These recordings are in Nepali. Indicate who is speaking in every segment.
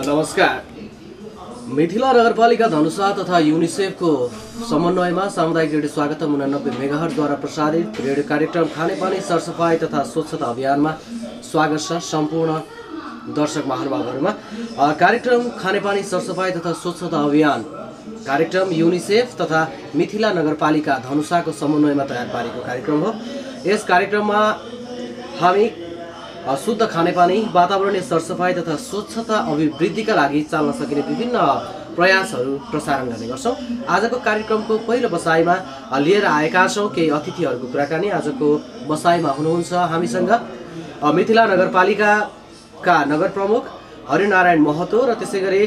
Speaker 1: नमस्कार। मिथिला नगरपालिका धनुषा तथा यूनिसेफको समन्वयमा सामुदायिक रेडियो स्वागतम 89 मेगाहर्जद्वारा प्रसारित रेडियो कार्यक्रम खानेपानी सरसफाई तथा स्वच्छता अभियानमा स्वागत छ सम्पूर्ण दर्शक महानुभावहरुमा। कार्यक्रम खानेपानी सरसफाई तथा स्वच्छता अभियान कार्यक्रम यूनिसेफ तथा मिथिला नगरपालिका धनुषाको समन्वयमा तयार पारेको कार्यक्रम हो। यस कार्यक्रममा हामी शुद्ध खानेपानी, वातावरणीय सरसफाई तथा स्वच्छता अभिवृद्धिका लागि चाल्न सकिने विभिन्न प्रयासहरू प्रसारण गर्ने गर्छौं। आजको कार्यक्रमको पहिलो बसाइमा लिएर आएका छौं केही अतिथिहरूको कुराकानी। आजको बसाइमा हुनुहुन्छ हामीसँग मिथिला नगरपालिकाका नगर प्रमुख हरिनारायण महतो र त्यसैगरी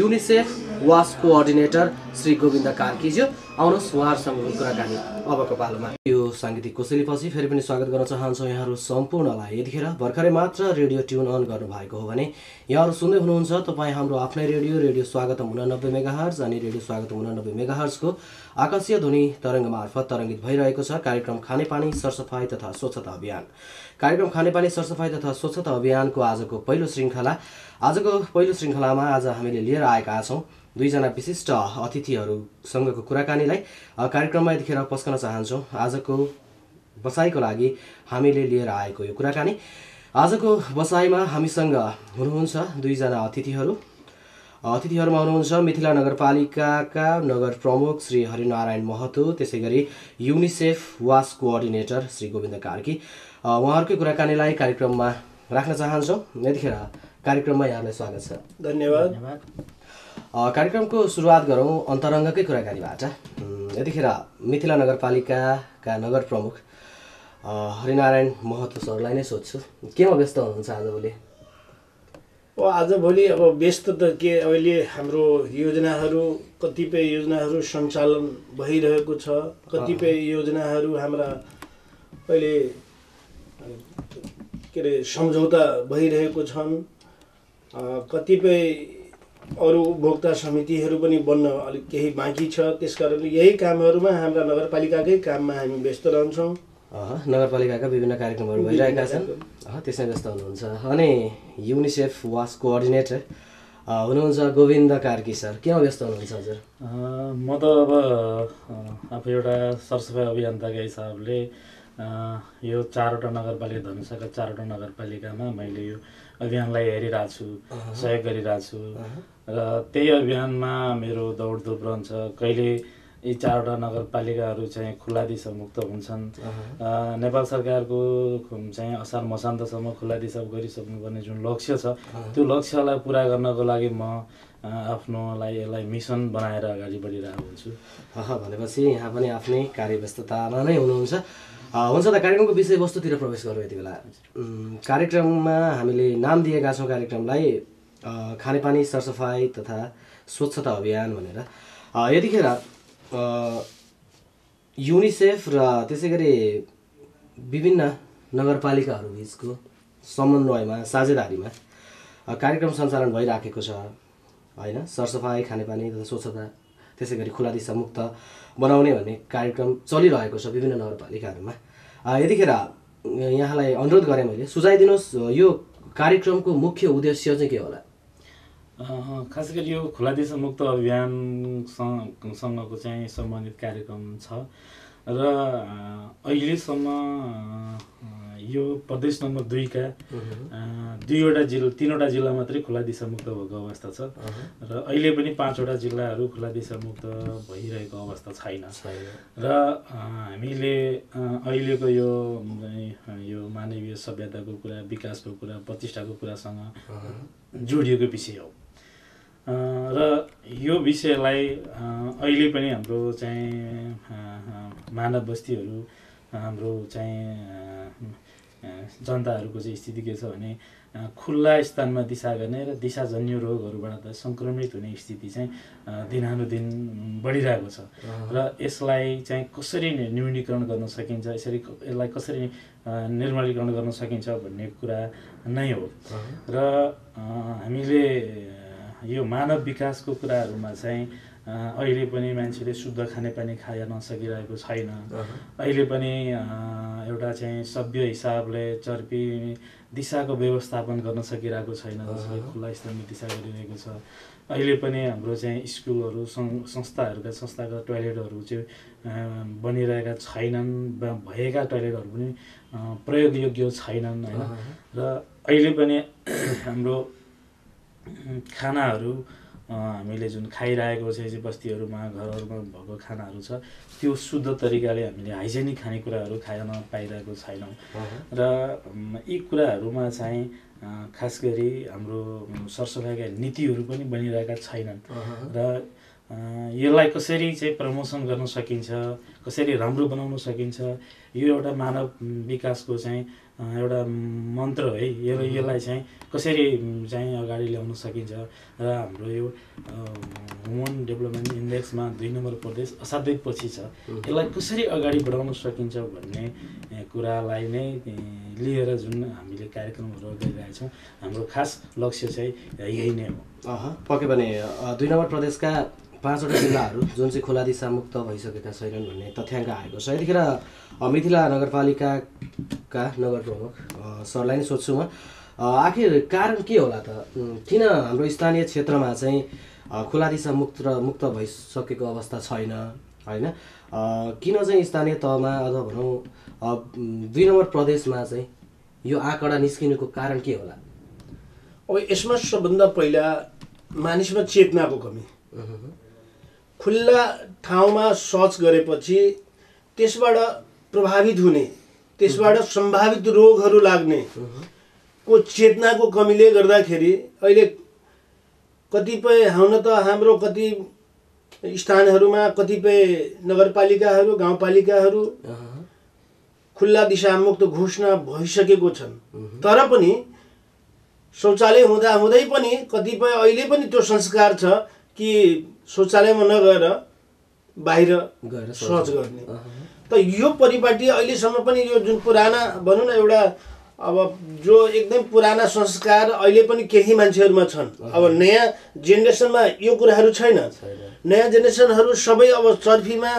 Speaker 1: यूनिसेफ वास कोअर्डिनेटर श्री गोविन्द कार्कीज्यू। आउनुहोस् उहाँहरूसँगको कुराकानी अबको पालोमा। यो सांगीतिक कोसेलीपछि फेरि पनि स्वागत गर्न चाहन्छौँ यहाँहरू सम्पूर्णलाई। यतिखेर भर्खरै मात्र रेडियो ट्युन अन गर्नुभएको हो भने यहाँहरू सुन्दै हुनुहुन्छ तपाईँ हाम्रो आफ्नै रेडियो स्वागतम 89 मेगाहर्ज अनि रेडियो स्वागतम 89 मेगाहर्जको आकाशीय ध्वनि तरङ्ग मार्फत तरङ्गित भइरहेको छ कार्यक्रम खानेपानी सरसफाई तथा स्वच्छता अभियान। कार्यक्रम खानेपानी सरसफाई तथा स्वच्छता अभियानको आजको पहिलो श्रृङ्खलामा आज हामीले लिएर आएका छौँ दुईजना विशिष्ट अतिथिहरूसँगको कुराकानीलाई कार्यक्रममा यतिखेर पस्कन चाहन्छौँ। आजको बसाइको लागि हामीले लिएर आएको यो कुराकानी। आजको बसाइमा हामीसँग हुनुहुन्छ दुईजना अतिथिहरूमा हुनुहुन्छ मिथिला नगरपालिकाका नगर प्रमुख श्री हरिनारायण महतो, त्यसैगरी यूनिसेफ वास कोअर्डिनेटर श्री गोविन्द कार्की। उहाँहरूकै कुराकानीलाई कार्यक्रममा राख्न चाहन्छौँ। यतिखेर कार्यक्रममा यहाँलाई स्वागत छ।
Speaker 2: धन्यवाद।
Speaker 1: कार्यक्रमको सुरुवात गरौँ अन्तरङ्गकै कुराकानीबाट। यतिखेर मिथिला नगरपालिकाका नगर प्रमुख हरिनारायण महतो सरलाई नै सोध्छु, केमा व्यस्त हुनुहुन्छ आजभोलि?
Speaker 2: आजभोलि अब व्यस्त त के, अहिले हाम्रो कतिपय योजनाहरू सञ्चालन भइरहेको छ, कतिपय योजनाहरू हाम्रा अहिले सम्झौता भइरहेको छन्, कतिपय अरू उपभोक्ता समितिहरू पनि बन्न अलिक केही बाँकी छ। त्यसकारणले यही कामहरूमा हाम्रा नगरपालिकाकै काममा हामी व्यस्त रहन्छौँ।
Speaker 1: नगरपालिकाका विभिन्न कार्यक्रमहरू भइरहेका छन्, त्यसमा व्यस्त हुनुहुन्छ। अनि युनिसेफ वास कोअर्डिनेटर हुनुहुन्छ गोविन्द कार्की सर, केमा व्यस्त हुनुहुन्छ हजुर?
Speaker 3: म त अब आफू एउटा सरसफाइ अभियन्ताका हिसाबले यो 4वटा नगरपालिका धनुषाका 4वटा नगरपालिकामा मैले यो अभियानलाई हेरिरहेको छु, सहयोग गरिरहेको छु र त्यही अभियानमा मेरो दौडधुप रहन्छ। कहिले यी 4वटा नगरपालिकाहरू चाहिँ खुला दिशा मुक्त हुन्छन्। नेपाल सरकारको चाहिँ असार मसान्तसम्म खुला दिशा गरिसक्नुपर्ने जुन लक्ष्य छ त्यो लक्ष्यलाई पुरा गर्नको लागि म यसलाई मिसन बनाएर अगाडि बढिरहेको हुन्छु।
Speaker 1: भनेपछि यहाँ पनि आफ्नै कार्यव्यस्ततामा नै हुनुहुन्छ। हुन्छ त, कार्यक्रमको विषयवस्तुतिर प्रवेश गरौँ। यति बेला कार्यक्रममा हामीले नाम दिएका छौँ कार्यक्रमलाई खानेपानी सरसफाई तथा स्वच्छता अभियान भनेर। यतिखेर युनिसेफ र त्यसै गरी विभिन्न नगरपालिकाहरू बिचको समन्वयमा साझेदारीमा कार्यक्रम सञ्चालन भइराखेको छ होइन? सरसफाई, खानेपानी तथा स्वच्छता, त्यसै गरी खुला दिशा मुक्त बनाउने भन्ने कार्यक्रम चलिरहेको छ विभिन्न नगरपालिकाहरूमा। यतिखेर यहाँलाई अनुरोध गरेँ मैले, सुझाइदिनुहोस् यो कार्यक्रमको मुख्य उद्देश्य चाहिँ के होला?
Speaker 3: खास गरी यो खुला दिशा मुक्त अभियानसँगको चाहिँ सम्बन्धित कार्यक्रम छ र अहिलेसम्म यो प्रदेश नम्बर 2 का 3वटा जिल्ला मात्रै खुला दिशा मुक्त भएको अवस्था छ र अहिले पनि 5वटा जिल्लाहरू खुला दिशा मुक्त भइरहेको अवस्था छैन। र हामीले अहिलेको यो मानवीय सभ्यताको कुरा, विकासको कुरा, प्रतिष्ठाको कुरासँग जोडिएको विषय हो र यो विषयलाई अहिले पनि हाम्रो चाहिँ मानव बस्तीहरू, हाम्रो चाहिँ जनताहरूको चाहिँ स्थिति के छ भने खुल्ला स्थानमा दिशा गर्ने र दिशाजन्य रोगहरूबाट सङ्क्रमित हुने स्थिति चाहिँ दिनानुदिन बढिरहेको छ र यसलाई चाहिँ कसरी न्यूनीकरण गर्न सकिन्छ, यसलाई कसरी निर्मलीकरण गर्न सकिन्छ भन्ने कुरा नै हो। र हामीले यो मानव विकासको कुराहरूमा चाहिँ अहिले पनि मान्छेले शुद्ध खानेपानी खान नसकिरहेको छैन। अहिले पनि एउटा चाहिँ सभ्य हिसाबले चर्पी दिशाको व्यवस्थापन गर्न सकिरहेको छैन, जसले खुल्ला स्थानमा दिशा गरिरहेको छ। अहिले पनि हाम्रो चाहिँ स्कुलहरू संस्थाका टोयलेटहरू चाहिँ बनिरहेका छैनन्, भएका टोयलेटहरू पनि प्रयोगयोग्य छैनन् होइन। र अहिले पनि हाम्रो खानाहरू हामीले जुन खाइरहेको चाहिँ बस्तीहरूमा घरहरूमा भएको खानाहरू छ त्यो शुद्ध तरिकाले हामीले हाइजेनिक खानेकुराहरू खान पाइरहेको छैनौँ। र यी कुराहरूमा चाहिँ खास गरी हाम्रो सरसफाइका नीतिहरू पनि बनिरहेका छैनन्। र यसलाई कसरी चाहिँ प्रमोसन गर्न सकिन्छ, कसरी राम्रो बनाउन सकिन्छ, यो एउटा मानव विकासको चाहिँ एउटा मन्त्र है। यसलाई चाहिँ कसरी चाहिँ अगाडि ल्याउन सकिन्छ। र हाम्रो यो ह्युमन डेभलपमेन्ट इन्डेक्समा 2 नम्बर प्रदेश असाध्यै पछि छ, यसलाई कसरी अगाडि बढाउन सकिन्छ भन्ने कुरालाई नै लिएर जुन हामीले कार्यक्रमहरू गरिरहेछौँ, हाम्रो खास लक्ष्य चाहिँ यही नै हो।
Speaker 1: पक्कै पनि 2 नम्बर प्रदेशका 5वटा जिल्लाहरू जुन चाहिँ खुला दिशा मुक्त भइसकेका छैनन् भन्ने तथ्याङ्क आएको छ। यतिखेर मिथिला नगरपालिकाका नगर प्रमुख सरलाई नै सोध्छु म, आखिर कारण के होला त? किन हाम्रो स्थानीय क्षेत्रमा चाहिँ खुला दिशा मुक्त भइसकेको अवस्था छैन होइन? किन चाहिँ स्थानीय तहमा अथवा भनौँ 2 नम्बर प्रदेशमा चाहिँ यो आँकडा निस्किनुको कारण के होला?
Speaker 2: अब यसमा सबभन्दा पहिला मानिसमा चेतनाको कमी। खुल्ला ठाउँमा शौच गरेपछि त्यसबाट प्रभावित हुने, त्यसबाट सम्भावित रोगहरू लाग्ने को चेतनाको कमीले गर्दाखेरि अहिले कतिपय हुन त हाम्रो कति स्थानहरूमा कतिपय नगरपालिकाहरू गाउँपालिकाहरू खुल्ला दिशामुक्त घोषणा भइसकेको छन्। तर पनि शौचालय हुँदै पनि कतिपय अहिले पनि त्यो संस्कार छ कि शौचालयमा नगएर बाहिर गएर शौच गर्ने। त यो परिपाटी अहिलेसम्म पनि यो जुन पुराना भनौँ न एउटा अब जो एकदम पुराना संस्कार अहिले पनि केही मान्छेहरूमा छन्। अब नयाँ जेनेरेसनमा यो कुराहरू छैन। नयाँ जेनेरेसनहरू सबै अब चर्फीमा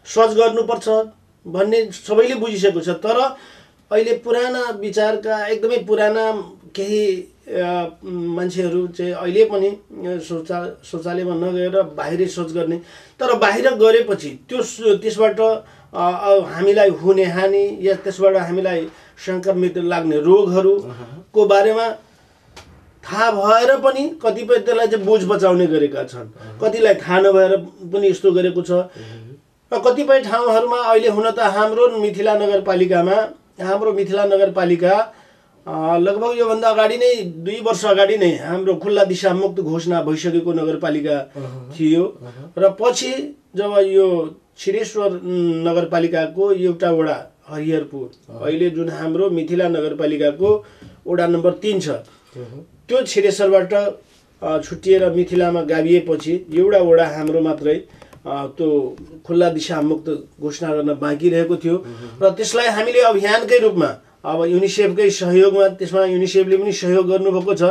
Speaker 2: शौच गर्नुपर्छ भन्ने सबैले बुझिसकेको छ। तर अहिले पुराना विचारका एकदमै पुराना केही मान्छेहरू चाहिँ अहिले पनि शौचालयमा नगएर बाहिरै शौच गर्ने। तर बाहिर गरेपछि त्यसबाट हामीलाई हुने हानि या त्यसबाट हामीलाई सङ्क्रमित लाग्ने रोगहरूको बारेमा थाहा भएर पनि कतिपय त्यसलाई चाहिँ बोझ बचाउने गरेका छन्। कतिलाई थाहा नभएर पनि यस्तो गरेको छ। र कतिपय ठाउँहरूमा अहिले हुन त हाम्रो मिथिला नगरपालिका लगभग योभन्दा अगाडि नै 2 वर्ष अगाडि नै हाम्रो खुल्ला दिशामुक्त घोषणा भइसकेको नगरपालिका थियो। र पछि जब यो छिरेश्वर नगरपालिकाको एउटा वडा हरिहरपुर अहिले जुन हाम्रो मिथिला नगरपालिकाको वडा नम्बर 3 छ, त्यो छिरेश्वरबाट छुट्टिएर मिथिलामा गाभिएपछि एउटा वडा हाम्रो मात्रै त्यो खुल्ला दिशामुक्त घोषणा गर्न बाँकी रहेको थियो। र त्यसलाई हामीले अभियानकै रूपमा अब युनिसेफकै सहयोगमा, त्यसमा युनिसेफले पनि सहयोग गर्नुभएको छ।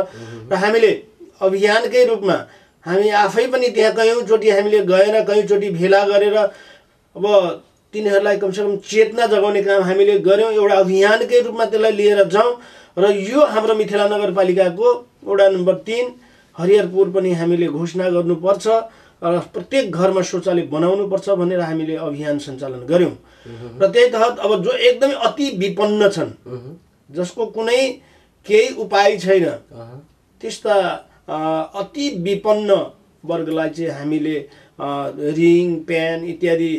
Speaker 2: र हामीले अभियानकै रूपमा हामी आफै पनि त्यहाँ कयौँचोटि हामीले गएर कयौँचोटि भेला गरेर अब तिनीहरूलाई कमसेकम चेतना जगाउने काम हामीले गऱ्यौँ। एउटा अभियानकै रूपमा त्यसलाई लिएर जाउँ। र यो हाम्रो मिथिला नगरपालिकाको वडा नम्बर 3 हरिहरपुर पनि हामीले घोषणा गर्नुपर्छ र प्रत्येक घरमा शौचालय बनाउनुपर्छ भनेर हामीले अभियान सञ्चालन गऱ्यौँ। र त्यही तहत अब जो एकदमै अति विपन्न छन्, जसको कुनै केही उपाय छैन, त्यस्ता अति विपन्न वर्गलाई चाहिँ हामीले रिङ प्यान इत्यादि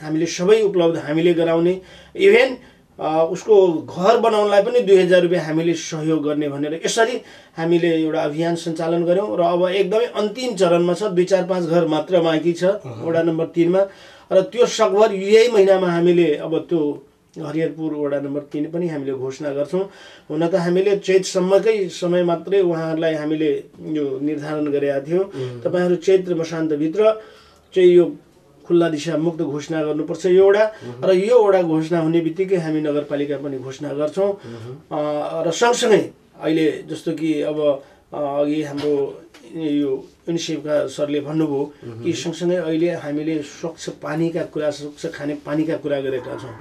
Speaker 2: हामीले सबै उपलब्ध हामीले गराउने, इभेन उसको घर बनाउनलाई पनि 2000 रुपियाँ हामीले सहयोग गर्ने भनेर यसरी हामीले एउटा अभियान सञ्चालन गऱ्यौँ। र अब एकदमै अन्तिम चरणमा छ, 2-4-5 घर मात्र बाँकी छ वडा नम्बर 3 मा। र त्यो सकभर यही महिनामा हामीले अब त्यो हरिहरपुर वडा नम्बर 3 पनि हामीले घोषणा गर्छौँ। हुन त हामीले चैतसम्मकै समय मात्रै उहाँहरूलाई हामीले यो निर्धारण गरेका थियौँ, तपाईँहरू चैत्र मसान्तभित्र चाहिँ यो खुल्ला दिशा मुक्त घोषणा गर्नुपर्छ यो वडा। र यो वडा घोषणा हुने बित्तिकै हामी नगरपालिका पनि घोषणा गर्छौँ। र सँगसँगै अहिले जस्तो कि अब अघि हाम्रो यो युनिसेफका सरले भन्नुभयो कि सँगसँगै अहिले हामीले स्वच्छ पानीका कुरा स्वच्छ खानेपानीका कुरा गरेका छौँ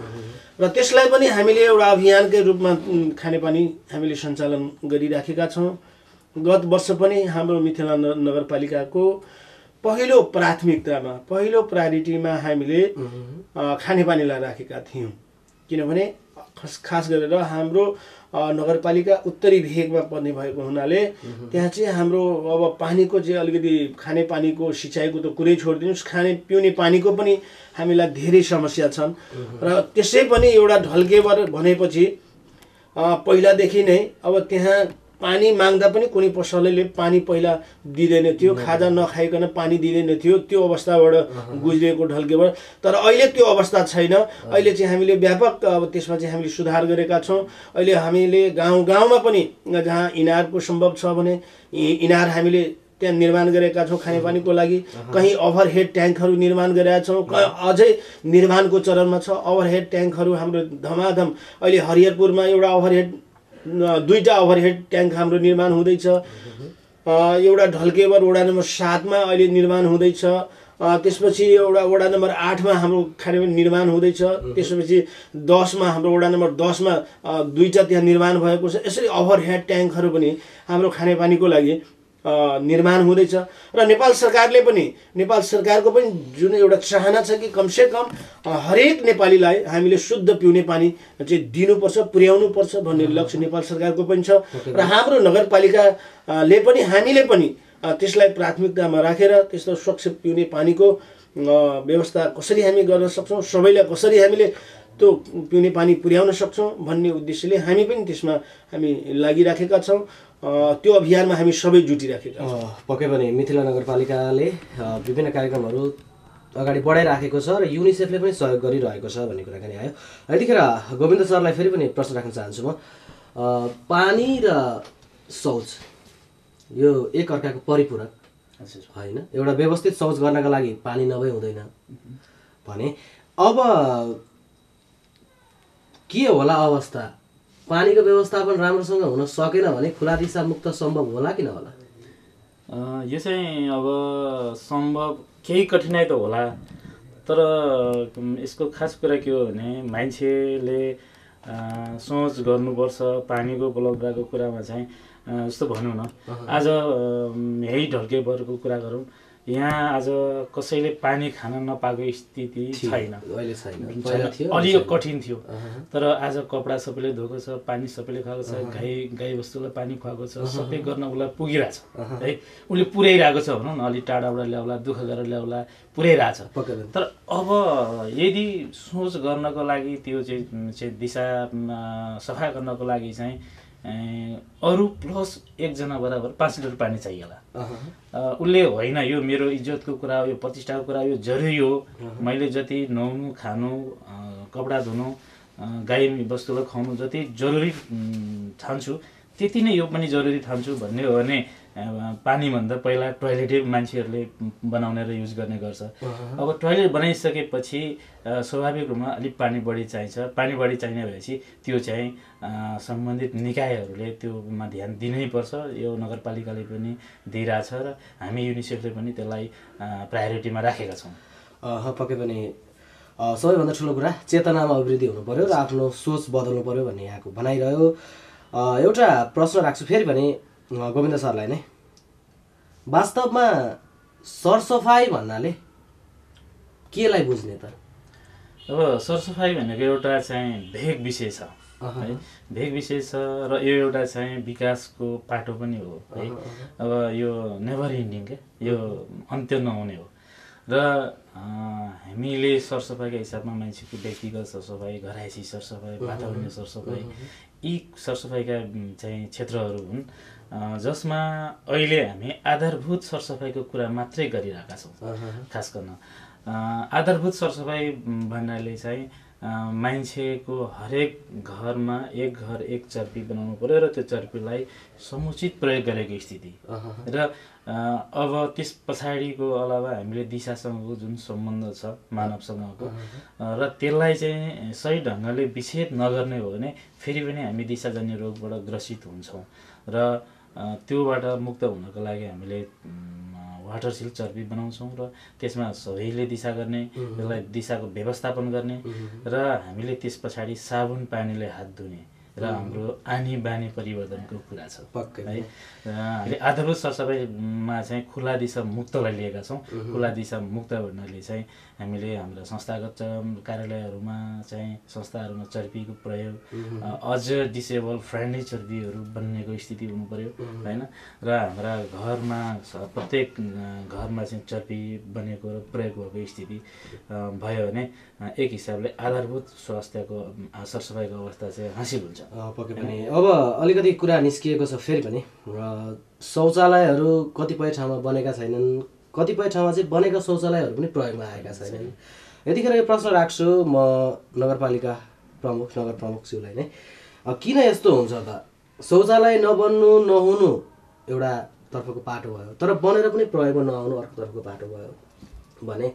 Speaker 2: र त्यसलाई पनि हामीले एउटा अभियानकै रूपमा खानेपानी हामीले सञ्चालन गरिराखेका छौँ। गत वर्ष पनि हाम्रो मिथिला नगरपालिकाको पहिलो प्राथमिकतामा पहिलो प्रायोरिटीमा हामीले खानेपानीलाई राखेका थियौँ किनभने खास गरेर हाम्रो नगरपालिका उत्तरी भेगमा पर्ने भएको हुनाले त्यहाँ चाहिँ हाम्रो अब पानीको चाहिँ अलिकति खानेपानीको सिँचाइको त कुरै छोडिदिनुहोस् खाने पिउने पानीको पनि हामीलाई धेरै समस्या छन् र त्यसै पनि एउटा ढल्केवर भनेपछि पहिलादेखि नै अब त्यहाँ पानी माग्दा पनि कुनै पसलले पानी पहिला दिँदैन थियो खाजा नखाइकन पानी दिँदैन थियो त्यो अवस्थाबाट गुज्रिएको ढल्केबाट तर अहिले त्यो अवस्था छैन। अहिले चाहिँ हामीले व्यापक अब त्यसमा चाहिँ हामीले सुधार गरेका छौँ। अहिले हामीले गाउँमा पनि जहाँ इनारको सम्भव छ भने इनार हामीले त्यहाँ निर्माण गरेका छौँ खानेपानीको लागि। कहीँ ओभरहेड ट्याङ्कहरू निर्माण गरेका छौँ अझै निर्माणको चरणमा छ। ओभरहेड ट्याङ्कहरू हाम्रो धमाधम अहिले हरिहरपुरमा एउटा ओभरहेड 2टा ओभरहेड ट्याङ्क हाम्रो निर्माण हुँदैछ। एउटा ढल्केवर वडा नम्बर 7 मा अहिले निर्माण हुँदैछ। त्यसपछि एउटा वडा नम्बर 8 मा हाम्रो खानेपानी निर्माण हुँदैछ। त्यसपछि 10 मा हाम्रो वडा नम्बर 10 मा 2टा त्यहाँ निर्माण भएको छ। यसरी ओभरहेड ट्याङ्कहरू पनि हाम्रो खानेपानीको लागि निर्माण हुँदैछ र नेपाल सरकारको पनि जुन एउटा चाहना छ कि कमसेकम हरेक नेपालीलाई हामीले शुद्ध पिउने पानी चाहिँ दिनुपर्छ पुर्याउनुपर्छ भन्ने लक्ष्य नेपाल सरकारको पनि छ र हाम्रो नगरपालिकाले पनि हामीले पनि त्यसलाई प्राथमिकतामा राखेर त्यस्तो स्वच्छ पिउने पानीको व्यवस्था कसरी हामी गर्न सक्छौँ सबैलाई कसरी हामीले त्यो पिउने पानी पुर्याउन सक्छौँ भन्ने उद्देश्यले हामी पनि त्यसमा हामी लागिराखेका छौँ। त्यो अभियानमा हामी सबै जुटिराखेका छौँ।
Speaker 1: पक्कै पनि मिथिला नगरपालिकाले विभिन्न कार्यक्रमहरू अगाडि बढाइराखेको छ र युनिसेफले पनि सहयोग गरिरहेको छ भन्ने कुराकानी आयो। यतिखेर गोविन्द सरलाई फेरि पनि प्रश्न राख्न चाहन्छु म। पानी र शौच यो एक अर्काको परिपूरक होइन। एउटा व्यवस्थित शौच गर्नका लागि पानी नभए हुँदैन भने अब के होला अवस्था? पानीको व्यवस्थापन राम्रोसँग हुन सकेन भने खुला दिशा मुक्त सम्भव होला कि नहोला?
Speaker 3: यो चाहिँ अब सम्भव केही कठिनाइ त होला तर यसको खास कुरा के हो भने मान्छेले सोच गर्नुपर्छ। पानीको उपलब्धताको कुरामा चाहिँ जस्तो भनौँ न आज यही ढल्केवरको कुरा गरौँ यहाँ आज कसैले पानी खान नपाएको स्थिति छैन अलि कठिन थियो तर आज कपडा सबैले धोएको छ पानी सबैले खुवाएको छ गाई वस्तुलाई पानी खुवाएको छ सबै गर्न उसलाई पुगिरहेछ है उसले पुर्याइरहेको छ भनौँ न अलि टाढाबाट ल्याउला दुःख गरेर ल्याउला पुर्याइरहेछ तर अब यदि सोच गर्नको लागि त्यो चाहिँ दिशा सफा गर्नको लागि चाहिँ अरू प्लस एकजना बराबर 5 लिटर पानी चाहिएला उसले होइन यो मेरो इज्जतको कुरा हो यो प्रतिष्ठाको कुरा हो यो जरुरी हो मैले जति नुहाउनु खानु कपडा धुनु गाई वस्तुलाई खुवाउनु जति जरुरी ठान्छु त्यति नै यो पनि जरुरी ठान्छु भन्ने हो भने पानी भन्दा पहिला टोयलेटै मान्छेहरूले बनाउने र युज गर्ने गर्छ अब टोयलेट बनाइसकेपछि स्वाभाविक रूपमा अलिक पानी बढी चाहिन्छ पानी बढी चाहिने भएपछि त्यो चाहिँ सम्बन्धित निकायहरूले त्योमा ध्यान दिनै पर्छ यो नगरपालिकाले पनि दिइरहेछ र हामी युनिसेफले पनि त्यसलाई प्रायोरिटीमा राखेका छौँ
Speaker 1: पक्कै पनि सबैभन्दा ठुलो कुरा चेतनामा अभिवृद्धि हुनु पर्यो र आफ्नो सोच बदल्नु पर्यो भन्ने यहाँको भनाइरह्यो एउटा प्रश्न राख्छु फेरि भने गोविन्द सरलाई नै वास्तवमा सरसफाइ भन्नाले केलाई बुझ्ने त
Speaker 3: अब सरसफाइ भनेको एउटा चाहिँ भेग विषय छ है भेग विषय छ र यो एउटा चाहिँ विकासको पाटो पनि हो है अब यो नेभर इन्डिङ के यो अन्त्य नहुने हो र हामीले सरसफाइका हिसाबमा मान्छेको व्यक्तिगत सरसफाइ घरैसी सरसफाइ वातावरणीय सरसफाइ यी सरसफाइका चाहिँ क्षेत्रहरू हुन् जसमा अहिले हामी आधारभूत सरसफाइको कुरा मात्रै गरिरहेका छौँ खास गर्न आधारभूत सरसफाइ भन्नाले चाहिँ मान्छेको हरेक घरमा एक घर एक चर्पी बनाउनु पर्यो र त्यो चर्पीलाई समुचित प्रयोग गरेको स्थिति र अब त्यस पछाडिको अलावा हामीले दिशासँगको जुन सम्बन्ध छ मानवसँगको र त्यसलाई चाहिँ सही ढङ्गले विच्छेद नगर्ने हो भने फेरि पनि हामी दिशाजन्य रोगबाट ग्रसित हुन्छौँ र त्योबाट मुक्त हुनको लागि हामीले वाटर सिल चर्पी बनाउँछौँ र त्यसमा सबैले दिशा गर्ने, त्यसलाई दिशाको व्यवस्थापन गर्ने र हामीले त्यस पछाडि साबुन पानीले हात धुने र हाम्रो आनी बानी परिवर्तनको कुरा छ है। हामीले आधारभूत सरसफाइमा चाहिँ खुला दिशा मुक्तलाई लिएका छौँ। खुला दिशा मुक्त भन्नाले चाहिँ हामीले हाम्रा संस्थागत कार्यालयहरूमा चाहिँ संस्थाहरूमा चर्पीको प्रयोग अझ डिसेबल फ्रेन्डली चर्पीहरू बन्नेको स्थिति हुनु पर्यो होइन। र हाम्रा घरमा प्रत्येक घरमा चाहिँ चर्पी बनेको र प्रयोग भएको स्थिति भयो भने एक हिसाबले आधारभूत स्वास्थ्यको सरसफाइको अवस्था चाहिँ हासिल हुन्छ।
Speaker 1: पक्कै पनि। अब अलिकति कुरा निस्किएको छ फेरि पनि, शौचालयहरू कतिपय ठाउँमा बनेका छैनन्, कतिपय ठाउँमा चाहिँ बनेका शौचालयहरू पनि प्रयोगमा आएका छैनन्। यतिखेर यो प्रश्न राख्छु म नगरपालिका प्रमुख नगर प्रमुखज्यूलाई नै, किन यस्तो हुन्छ त? शौचालय नबन्नु नहुनु एउटा तर्फको पाटो भयो, तर बनेर पनि प्रयोगमा नआउनु अर्को तर्फको पाटो भयो भने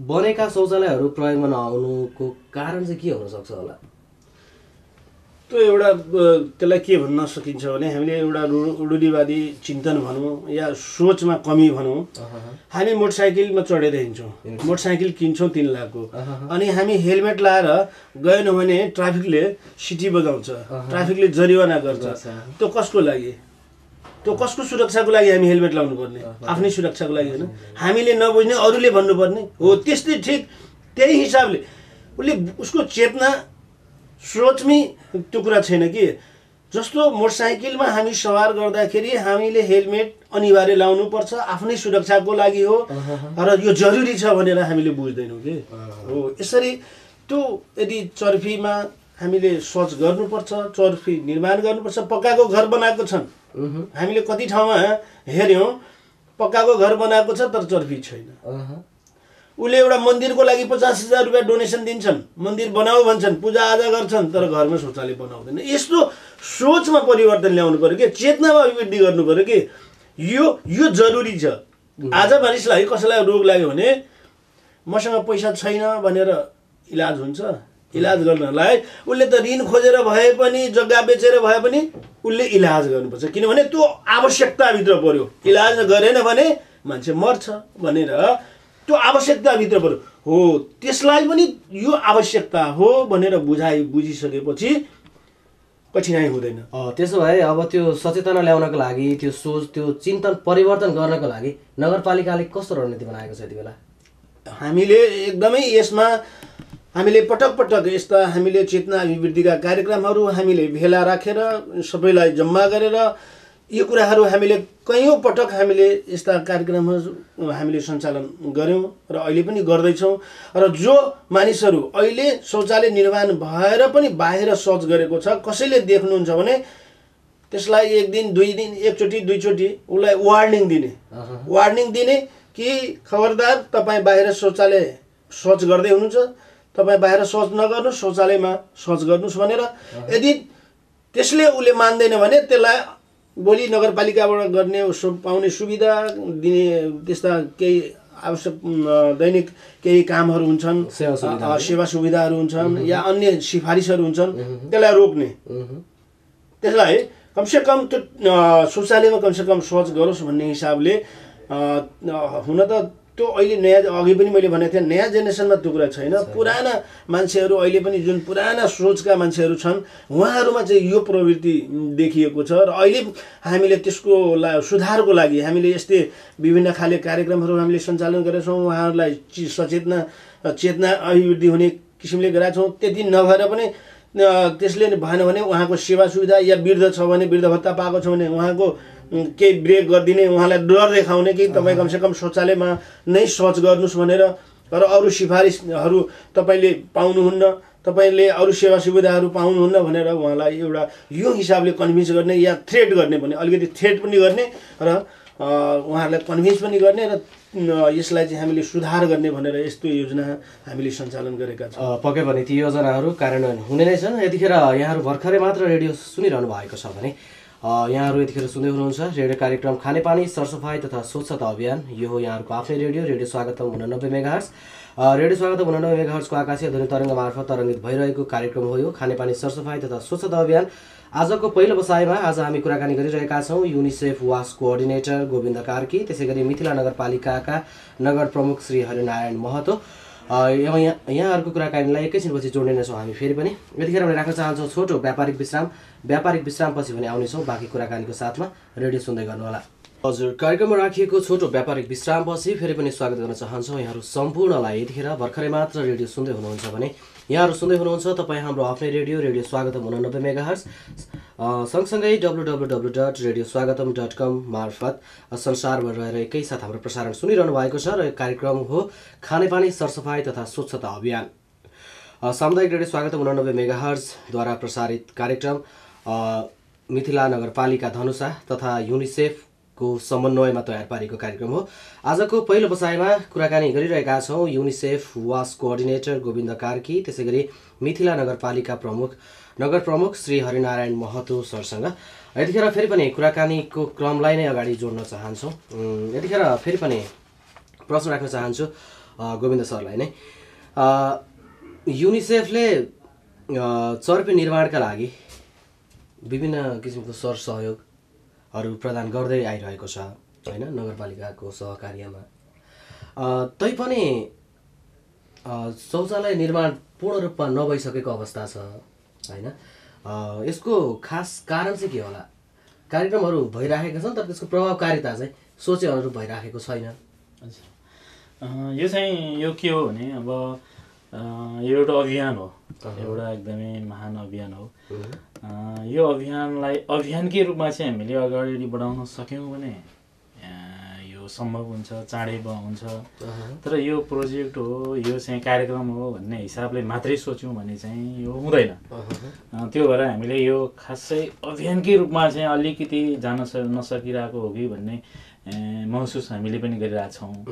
Speaker 1: बनेका शौचालयहरू प्रयोगमा नआउनुको कारण चाहिँ के हुनसक्छ होला?
Speaker 2: त्यो एउटा त्यसलाई के भन्न सकिन्छ भने हामीले एउटा रूढिवादी चिन्तन भनौँ या सोचमा कमी भनौँ। हामी मोटरसाइकलमा चढेर हिँड्छौँ, मोटरसाइकल किन्छौँ 3 लाखको, अनि हामी हेलमेट लाएर गएनौँ भने ट्राफिकले सिटी बजाउँछ, ट्राफिकले जरिवाना गर्छ। त्यो कसको लागि? त्यो कसको सुरक्षाको लागि हामी हेलमेट लाउनु पर्ने? आफ्नै सुरक्षाको लागि होइन, हामीले नबुझ्ने अरूले भन्नुपर्ने हो। त्यस्तै ठिक त्यही हिसाबले उसले उसको चेतना सोचमै त्यो कुरा छैन कि जस्तो मोटरसाइकलमा हामी सवार गर्दाखेरि हामीले हेलमेट अनिवार्य लाउनुपर्छ, आफ्नै सुरक्षाको लागि हो र यो जरुरी छ भनेर हामीले बुझ्दैनौँ कि हो। यसरी त्यो यदि चर्पीमा हामीले सोच गर्नुपर्छ, चर्पी निर्माण गर्नुपर्छ। पक्काको घर बनाएको छन्, हामीले कति ठाउँमा हेऱ्यौँ पक्काको घर बनाएको छ तर चर्पी छैन। उसले एउटा मन्दिरको लागि 50,000 रुपियाँ डोनेसन दिन्छन्, मन्दिर बनाऊ भन्छन्, पूजाआजा गर्छन्, तर घरमा शौचालय बनाउँदैन। यस्तो सोचमा परिवर्तन ल्याउनु पर्यो कि चेतनामा अभिवृद्धि गर्नु पर्यो कि यो जरुरी छ। आज मानिसलाई कसैलाई रोग लाग्यो भने मसँग पैसा छैन भनेर इलाज हुन्छ? इलाज गर्नलाई उसले त ऋण खोजेर भए पनि जग्गा बेचेर भए पनि उसले इलाज गर्नुपर्छ, किनभने त्यो आवश्यकताभित्र पर्यो। इलाज गरेन भने मान्छे मर्छ भनेर त्यो आवश्यकताभित्र पर्यो हो। त्यसलाई पनि यो आवश्यकता हो भनेर बुझिसकेपछि कठिनाइ हुँदैन।
Speaker 1: त्यसो भए अब त्यो सचेतना ल्याउनको लागि, त्यो सोच, त्यो चिन्तन परिवर्तन गर्नको लागि नगरपालिकाले कस्तो रणनीति बनाएको छ यति बेला?
Speaker 2: हामीले एकदमै यसमा हामीले पटक पटक यस्ता हामीले चेतना अभिवृद्धिका कार्यक्रमहरू हामीले भेला राखेर सबैलाई जम्मा गरेर यो कुराहरू हामीले कयौँ पटक हामीले यस्ता कार्यक्रमहरू हामीले सञ्चालन गऱ्यौँ र अहिले पनि गर्दैछौँ। र जो मानिसहरू अहिले शौचालय निर्माण भएर पनि बाहिर शौच गरेको छ, कसैले देख्नुहुन्छ भने त्यसलाई 1 दिन 2 दिन 1 चोटि 2 चोटि उसलाई वार्निङ दिने कि खबरदार तपाईँ बाहिर शौचालय शौच गर्दै हुनुहुन्छ, तपाईँ बाहिर शौच नगर्नु, शौचालयमा शौच गर्नुहोस् भनेर। यदि त्यसले उसले मान्दैन भने त्यसलाई भोलि नगरपालिकाबाट गर्ने पाउने सुविधा दिने त्यस्ता केही आवश्यक दैनिक केही कामहरू हुन्छन्, सेवा सुविधाहरू हुन्छन् या अन्य सिफारिसहरू हुन्छन्, त्यसलाई रोक्ने। त्यसलाई कमसेकम त्यो शौचालयमा कमसेकम शौच गरोस् भन्ने हिसाबले हुन त त्यो अहिले नयाँ, अघि पनि मैले भनेको थिएँ नयाँ जेनेरेसनमा त्यो कुरा छैन। पुराना मान्छेहरू अहिले पनि जुन पुराना सोचका मान्छेहरू छन् उहाँहरूमा चाहिँ यो प्रवृत्ति देखिएको छ र अहिले हामीले त्यसको सुधारको लागि हामीले यस्तै विभिन्न खाले कार्यक्रमहरू हामीले सञ्चालन गरेका छौँ। उहाँहरूलाई चेतना अभिवृद्धि हुने किसिमले गरेका छौँ। त्यति नभएर पनि त्यसले भएन भने उहाँको सेवा सुविधा या वृद्ध छ भने वृद्ध भत्ता पाएको छ भने उहाँको केही ब्रेक गरिदिने, उहाँलाई डर देखाउने कि तपाईँ कमसेकम शौचालयमा नै शौच गर्नुहोस् भनेर। र अरू सिफारिसहरू तपाईँले पाउनुहुन्न, तपाईँले अरू सेवा सुविधाहरू पाउनुहुन्न भनेर उहाँलाई एउटा यो हिसाबले कन्भिन्स गर्ने या थ्रेट गर्ने भने अलिकति थ्रेट पनि गर्ने र उहाँहरूलाई कन्भिन्स पनि गर्ने र यसलाई चाहिँ हामीले सुधार गर्ने भनेर यस्तो योजना हामीले सञ्चालन गरेका छौँ।
Speaker 1: पक्कै पनि ती योजनाहरू कार्यान्वयन हुने नै छन्। यतिखेर यहाँहरू भर्खरै मात्र रेडियो सुनिरहनु भएको छ भने यहाँहरू यतिखेर सुन्दै हुनुहुन्छ रेडियो कार्यक्रम खानेपानी सरसफाई तथा स्वच्छता अभियान। यो हो यहाँहरूको आफ्नै रेडियो स्वागतम 89 मेगाहर्ज। रेडियो स्वागतम 89 मेगाहर्जको आकाशीय ध्वनि तरङ्ग मार्फत तरङ्गित भइरहेको कार्यक्रम हो यो खानेपानी सरसफाई तथा स्वच्छता अभियान। आजको पहिलो बसाइमा आज हामी कुराकानी गरिरहेका छौँ युनिसेफ वास कोअर्डिनेटर गोविन्द कार्की, त्यसै गरी मिथिला नगरपालिकाका नगर प्रमुख श्री हरिनारायण महतो। यहाँहरूको कुराकानीलाई एकैछिनपछि जोड्ने नै छौँ हामी फेरि पनि। यतिखेर हामी राख्न चाहन्छौँ छोटो व्यापारिक विश्रामपछि भने आउनेछौँ बाँकी कुराकानीको साथमा। रेडियो सुन्दै गर्नुहोला। हजुर, कार्यक्रममा राखिएको छोटो व्यापारिक विश्रामपछि फेरि पनि स्वागत गर्न चाहन्छौँ यहाँहरू सम्पूर्णलाई। यतिखेर भर्खरै मात्र रेडियो सुन्दै हुनुहुन्छ भने यहाँहरू सुन्दै हुनुहुन्छ तपाईँ हाम्रो आफ्नै रेडियो स्वागतम 89 मेगाहर्ज, सँगसँगै www.radioswagatam.com मार्फत संसारभर रहेर एकैसाथ हाम्रो प्रसारण सुनिरहनु भएको छ। र कार्यक्रम हो खानेपानी सरसफाई तथा स्वच्छता अभियान। सामुदायिक रेडियो स्वागतम 89 मेगाहर्जद्वारा प्रसारित कार्यक्रम मिथिला नगरपालिका धनुषा तथा युनिसेफको समन्वयमा तयार पारेको कार्यक्रम हो। आजको पहिलो बसाइमा कुराकानी गरिरहेका छौँ युनिसेफ वास कोअर्डिनेटर गोविन्द कार्की, त्यसै गरी मिथिला नगरपालिका नगर प्रमुख श्री हरिनारायण महतो सरसँग। यतिखेर फेरि पनि कुराकानीको क्रमलाई नै अगाडि जोड्न चाहन्छौँ। यतिखेर फेरि पनि प्रश्न राख्न चाहन्छु गोविन्द सरलाई नै। युनिसेफले चर्पी निर्माणका लागि विभिन्न किसिमको सरसहयोगहरू प्रदान गर्दै आइरहेको छ होइन, नगरपालिकाको सहकार्यमा। तैपनि शौचालय निर्माण पूर्ण रूपमा नभइसकेको अवस्था छ होइन। यसको खास कारण चाहिँ के होला? कार्यक्रमहरू भइराखेका छन् तर त्यसको प्रभावकारिता चाहिँ सोचे अनुरूप भइराखेको छैन।
Speaker 3: यो के हो भने अब यो एउटा अभियान हो, एउटा एकदमै महान अभियान हो। यो अभियानलाई अभियानकै रूपमा चाहिँ हामीले अगाडि बढाउन सक्यौँ भने यो सम्भव हुन्छ, चाँडै हुन्छ। तर यो प्रोजेक्ट हो, यो चाहिँ कार्यक्रम हो भन्ने हिसाबले मात्रै सोच्यौँ भने चाहिँ यो हुँदैन। त्यो भएर हामीले यो खासै अभियानकै रूपमा चाहिँ अलिकति जान नसकिरहेको हो कि भन्ने महसुस हामीले पनि गरिरहेछौँ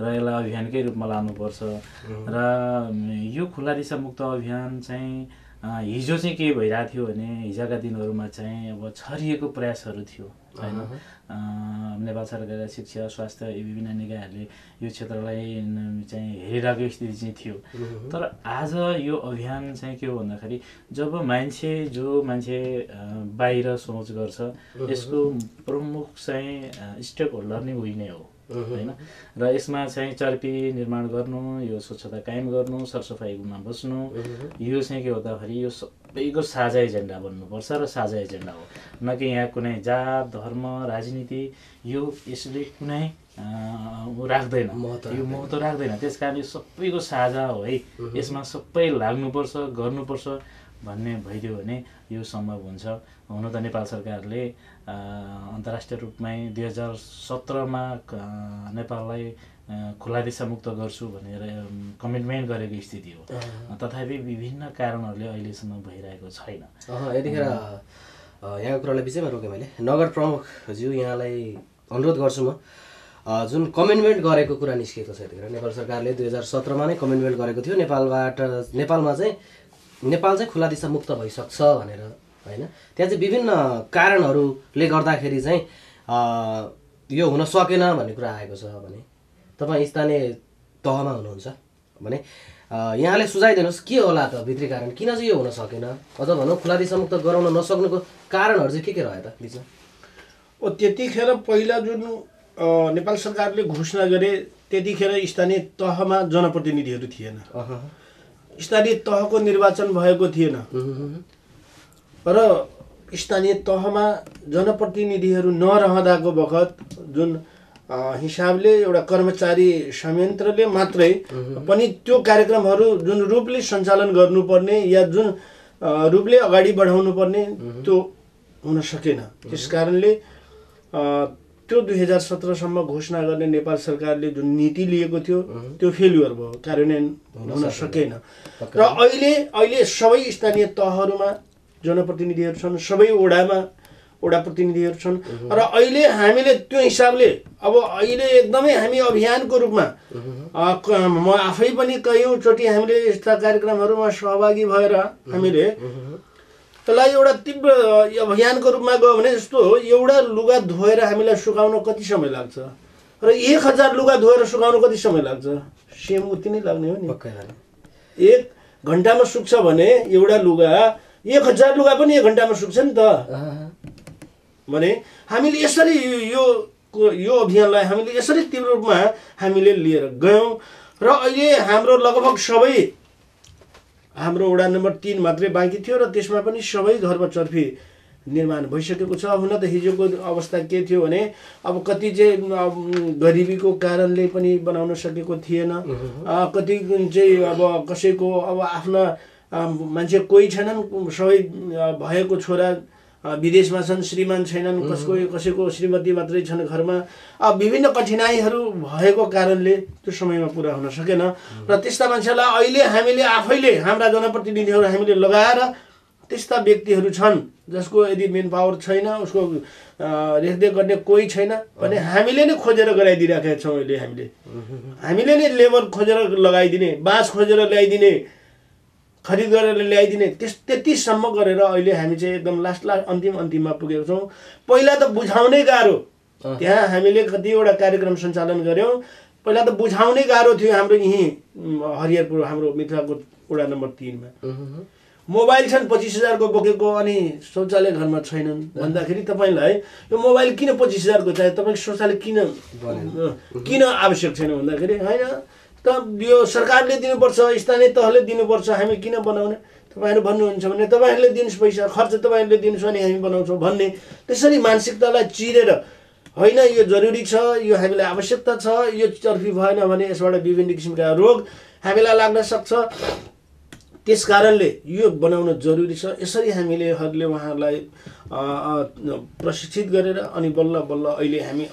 Speaker 3: र यसलाई अभियानकै रूपमा लानुपर्छ। र यो खुला दिशा मुक्त अभियान चाहिँ हिजो चाहिँ के भइरहेको थियो भने हिजोका दिनहरूमा चाहिँ अब छरिएको प्रयासहरू थियो होइन। नेपाल सरकारका शिक्षा स्वास्थ्य विभिन्न निकायहरूले यो क्षेत्रलाई चाहिँ हेरिरहेको स्थिति चाहिँ थियो। तर आज यो अभियान चाहिँ के हो भन्दाखेरि जब जो मान्छे बाहिर सोच गर्छ यसको प्रमुख चाहिँ स्टेक होल्डर नै उही नै हो होइन। र यसमा चाहिँ चर्पी निर्माण गर्नु, यो स्वच्छता कायम गर्नु, सरसफाइमा बस्नु, यो चाहिँ के भन्दाखेरि यो सबैको साझा एजेन्डा बन्नुपर्छ र साझा एजेन्डा हो, न कि यहाँ कुनै जात धर्म राजनीति यसले कुनै राख्दैन, यो महत्त्व राख्दैन। त्यस कारण यो सबैको साझा हो है, यसमा सबै लाग्नुपर्छ गर्नुपर्छ भन्ने भइदियो भने यो सम्भव हुन्छ। हुन त नेपाल सरकारले अन्तर्राष्ट्रिय रूपमै 2017मा नेपाललाई खुला दिशा मुक्त गर्छु भनेर कमिटमेन्ट गरेको स्थिति हो। तथापि विभिन्न कारणहरूले अहिलेसम्म भइरहेको छैन।
Speaker 1: यतिखेर यहाँको कुरालाई बिचैमा रोकेँ मैले। नगर प्रमुखज्यू, यहाँलाई अनुरोध गर्छु म, जुन कमिटमेन्ट गरेको कुरा निस्किएको छ यतिखेर नेपाल सरकारले 2017मा नै कमिटमेन्ट गरेको थियो नेपाल चाहिँ खुला दिशा मुक्त भइसक्छ भनेर होइन। त्यहाँ चाहिँ विभिन्न कारणहरूले गर्दाखेरि चाहिँ यो हुन सकेन भन्ने कुरा आएको छ भने तपाईँ स्थानीय तहमा हुनुहुन्छ भने यहाँले सुझाइदिनुहोस् के होला त भित्री कारण, किन चाहिँ यो हुन सकेन, अझ भनौँ खुला दिशा मुक्त गराउन नसक्नुको कारणहरू चाहिँ के रह्यो त बिचमा?
Speaker 2: त्यतिखेर पहिला जुन नेपाल सरकारले घोषणा गरे त्यतिखेर स्थानीय तहमा जनप्रतिनिधिहरू थिएन, स्थानीय तहको निर्वाचन भएको थिएन र स्थानीय तहमा जनप्रतिनिधिहरू नरहँदाको बखत जुन हिसाबले एउटा कर्मचारी संयन्त्रले मात्रै पनि त्यो कार्यक्रमहरू जुन रूपले सञ्चालन गर्नुपर्ने या जुन रूपले अगाडि बढाउनु पर्ने त्यो हुन सकेन। त्यस कारणले त्यो 2017सम्म घोषणा गर्ने नेपाल सरकारले जुन नीति लिएको थियो त्यो फेल्युअर भयो, कार्यान्वयन हुन सकेन। र अहिले सबै स्थानीय तहहरूमा जनप्रतिनिधिहरू छन्, सबै वडा प्रतिनिधिहरू छन् र अहिले हामीले त्यो हिसाबले अब अहिले एकदमै हामी अभियानको रूपमा म आफै पनि कयौँचोटि हामीले यस्ता कार्यक्रमहरूमा सहभागी भएर हामीले त्यसलाई एउटा तीव्र अभियानको रूपमा गयो भने जस्तो हो, एउटा लुगा धोएर हामीलाई सुकाउन कति समय लाग्छ र 1000 लुगा धोएर सुकाउन कति समय लाग्छ? सेम उति नै लाग्ने हो नि। 1 घन्टामा सुक्छ भने एउटा लुगा 1000 लुगा पनि 1 घन्टामा सुक्छ नि त। भने हामीले यसरी यो अभियानलाई हामीले यसरी तीव्र रूपमा हामीले लिएर गयौँ र अहिले हाम्रो लगभग सबै हाम्रो वडा नम्बर 3 मात्रै बाँकी थियो र त्यसमा पनि सबै घरमा चर्फी निर्माण भइसकेको छ। हुन त हिजोको अवस्था के थियो भने अब कति चाहिँ गरिबीको कारणले पनि बनाउन सकेको थिएन, कति चाहिँ अब कसैको अब आफ्ना मान्छे कोही छैनन्, सबै भएको छोरा विदेशमा छन्, श्रीमान छैनन्, कसैको श्रीमती मात्रै छन् घरमा। अब विभिन्न कठिनाइहरू भएको कारणले त्यो समयमा पुरा हुन सकेन र त्यस्ता मान्छेलाई अहिले हामीले आफैले हाम्रा जनप्रतिनिधिहरू हामीले लगाएर त्यस्ता व्यक्तिहरू छन् जसको यदि मेन पावर छैन, उसको रेखदेख गर्ने कोही छैन भने हामीले नै खोजेर गराइदिइराखेका छौँ। अहिले हामीले नै लेबर खोजेर लगाइदिने, बाँस खोजेर ल्याइदिने, खरिद गरेर ल्याइदिने, त्यतिसम्म गरेर अहिले हामी चाहिँ एकदम लास्ट अन्तिममा पुगेको छौँ। पहिला त बुझाउनै गाह्रो, त्यहाँ हामीले कतिवटा कार्यक्रम सञ्चालन गऱ्यौँ। पहिला त बुझाउनै गाह्रो थियो। हाम्रो यहीँ हरिहरपुर हाम्रो मिथिलाको वडा नम्बर 3 मा मोबाइल छन् 25,000 को बोकेको अनि शौचालय घरमा छैनन् भन्दाखेरि तपाईँलाई यो मोबाइल किन 25,000 को चाहियो, तपाईँको शौचालय किन आवश्यक छैन भन्दाखेरि हैन त यो सरकारले दिनुपर्छ, स्थानीय तहले दिनुपर्छ, हामी किन बनाउने? तपाईँहरू भन्नुहुन्छ भने तपाईँहरूले दिनुहोस् पैसा, खर्च तपाईँहरूले दिनुहोस् भने हामी बनाउँछौँ भन्ने त्यसरी मानसिकतालाई चिरेर होइन यो जरुरी छ, यो हामीलाई आवश्यकता छ, यो चर्फी भएन भने यसबाट विभिन्न किसिमका रोग हामीलाई लाग्न सक्छ, त्यस कारणले यो बनाउन जरुरी छ। यसरी हामीलेहरूले उहाँहरूलाई प्रशिक्षित गरेर अनि बल्ल बल्ल अहिले हामी